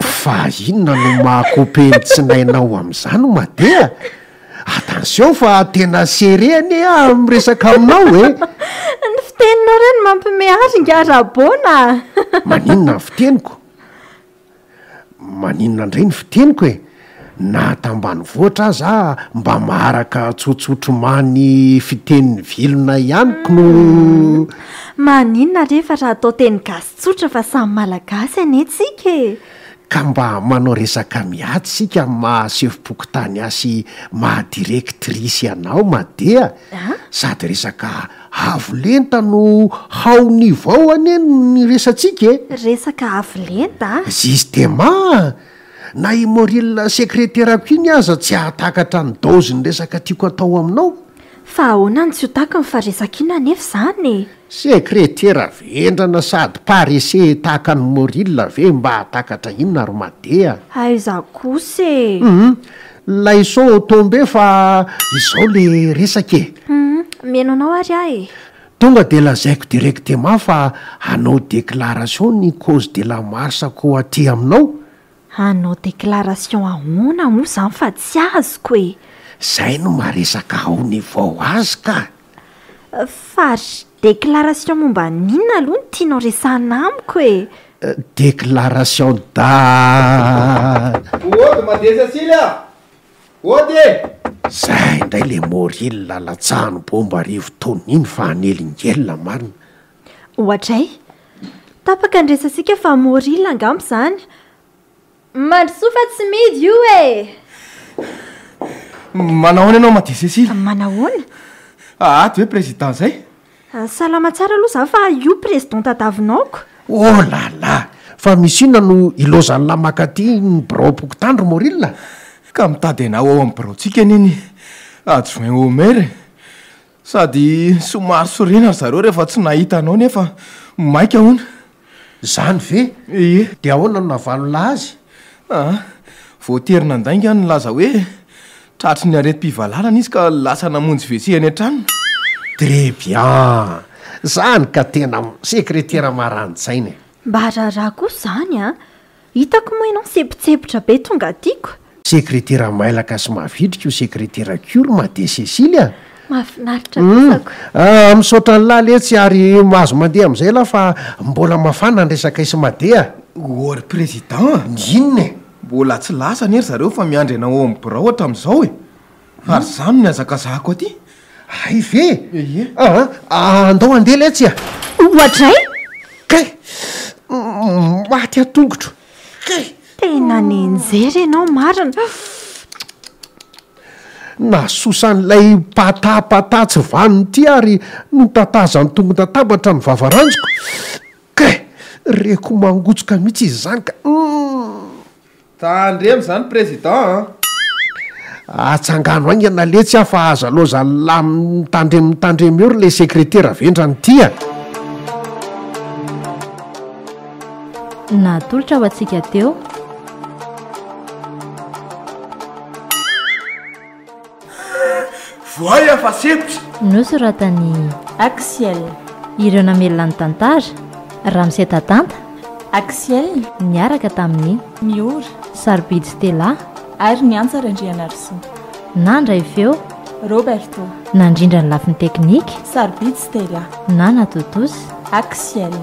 Fa inona no maha coupe ny tsinainao amin'izany Made a? Attention fa tena serré anie aho miresaka aminao e! Ny fiteninao re no mampime ahy ry ingahy Rabona a! Maninona ny fiteniko? Maninona indray ny fiteniko e? Na tambanivohitra aza aho mba maharaka tsotsotro many fitenin'ny vilona ihany kno. Maninona re fa raha atao teny gasy tsotra fa samy malagasy anie tsika e! Ka mba manao resaka miady isika amin'ny maha sefom-pokontany ahy sy maha directrice anao Made a! Sady resaka Avo lenta no haut niveau anie ny resatsika e! Resaka avo lenta a! Justement! Na i Moril sekreterako iny aza tsy hahatakatra ny daozin'ny resaka tiako atao aminao. Fa ahoana no tsy ho takiny fa resaka inona anefa izany e? Sekretera vendrana sady paresseux tahaka an'i Moril ve mba hahatakatra inona ry Made a? Aiza kosa e! Hum! Laiso tomber fa izao le resaka e! Hum, mihaino anao ary aho e! Tonga de lazaiko directement fa hanao déclaration ny cause de la mars ko aty aminao. Hanao déclaration ahoana moa zany fa tsy azoko e! Zay no maresaka ao niveau azy ka! Fa ry déclaration momba ny inona aloha no tianao resahina amiko e? Déclaration da. Ody mandeha Cecile a! Ody e! Zay indray le Moril latsahany bomba rivotaona iny fa hanelingelina marina. Ohatray. Tapaka ny resatsika fa Moril angamba izany. Mandrosoa fa tsy midy io e! Manahoana ianao Made Cécile? Manahoana? Ato ve président zay? Salama tsara aloha za fa io président tadavinao ko. Oh là là! Fa misy inona no ilaozan'lah makaty ny biraom-pokontany ry Moril a? Ka mitady anao ao amin'ny biraontsika anie ny adjoint au maire e! Sady somary sorena ry zareo rehefa tsy nahita anao nefa maika hono. Zany ve? Ie. Dia ahoana no navalon'lah azy? Aa, voatery nandainga aho nilaza hoe tratry ny aretim-pivalanana izy ka lasa namonjy WC any an-tranony. Très bien! Zany ka tena sekretera marani-tsaina e! Mba raharaha kosa izany an! Hitako moa ianao misempontsempotra be tonga aty ko! Sekretera mailaka sy mavitrika io sekreterako io ry Made Cécile a! Mahafinaritra kosa ko. Ah, misaotra an'lah letsy ary mahazo mandeha amin'izay lah fa mbola mafana ny resaka isy made a. Ô ry président a! Ny inona e? Mbola tsy lasa anie ry zareo fa miandry anao ao amin'ny birao hatramin'izao e! Ary izaho no nihazakazahako aty. Hay ve? Ie. Aa, andao handeha letsy a! Oadray! Kay! Maty aho tongotro! Kay! Tena nenjery ianao marina! Nasosa an'ilay pata pata tsy vanona ity ary notatazan'ny tongon-databatra ny vavaranjoko. Kay! Reko mangotsoka mihitsy izy izany ka! Humm! Tandremo izany Président an! Atsangano haingana letsy aho fa aza lozan'lah mitandremo mitandremo eo ry le sekretera vendrana ity a! Natolotra ho antsika teo. Voay aho fa sempotra! Nosoratan'i. Axiel. Ireo namelona ny tantara, Ramose Tatanta. Axiel. Niaraka tamin'i. Miora. Sarobidy Stella. Ary ny Antsa Randrianarisoa. Nandray feo. Roberto. Nandrindra ny lafiny teknika. Sarobidy Stella. Nana Tontosa. Axiel.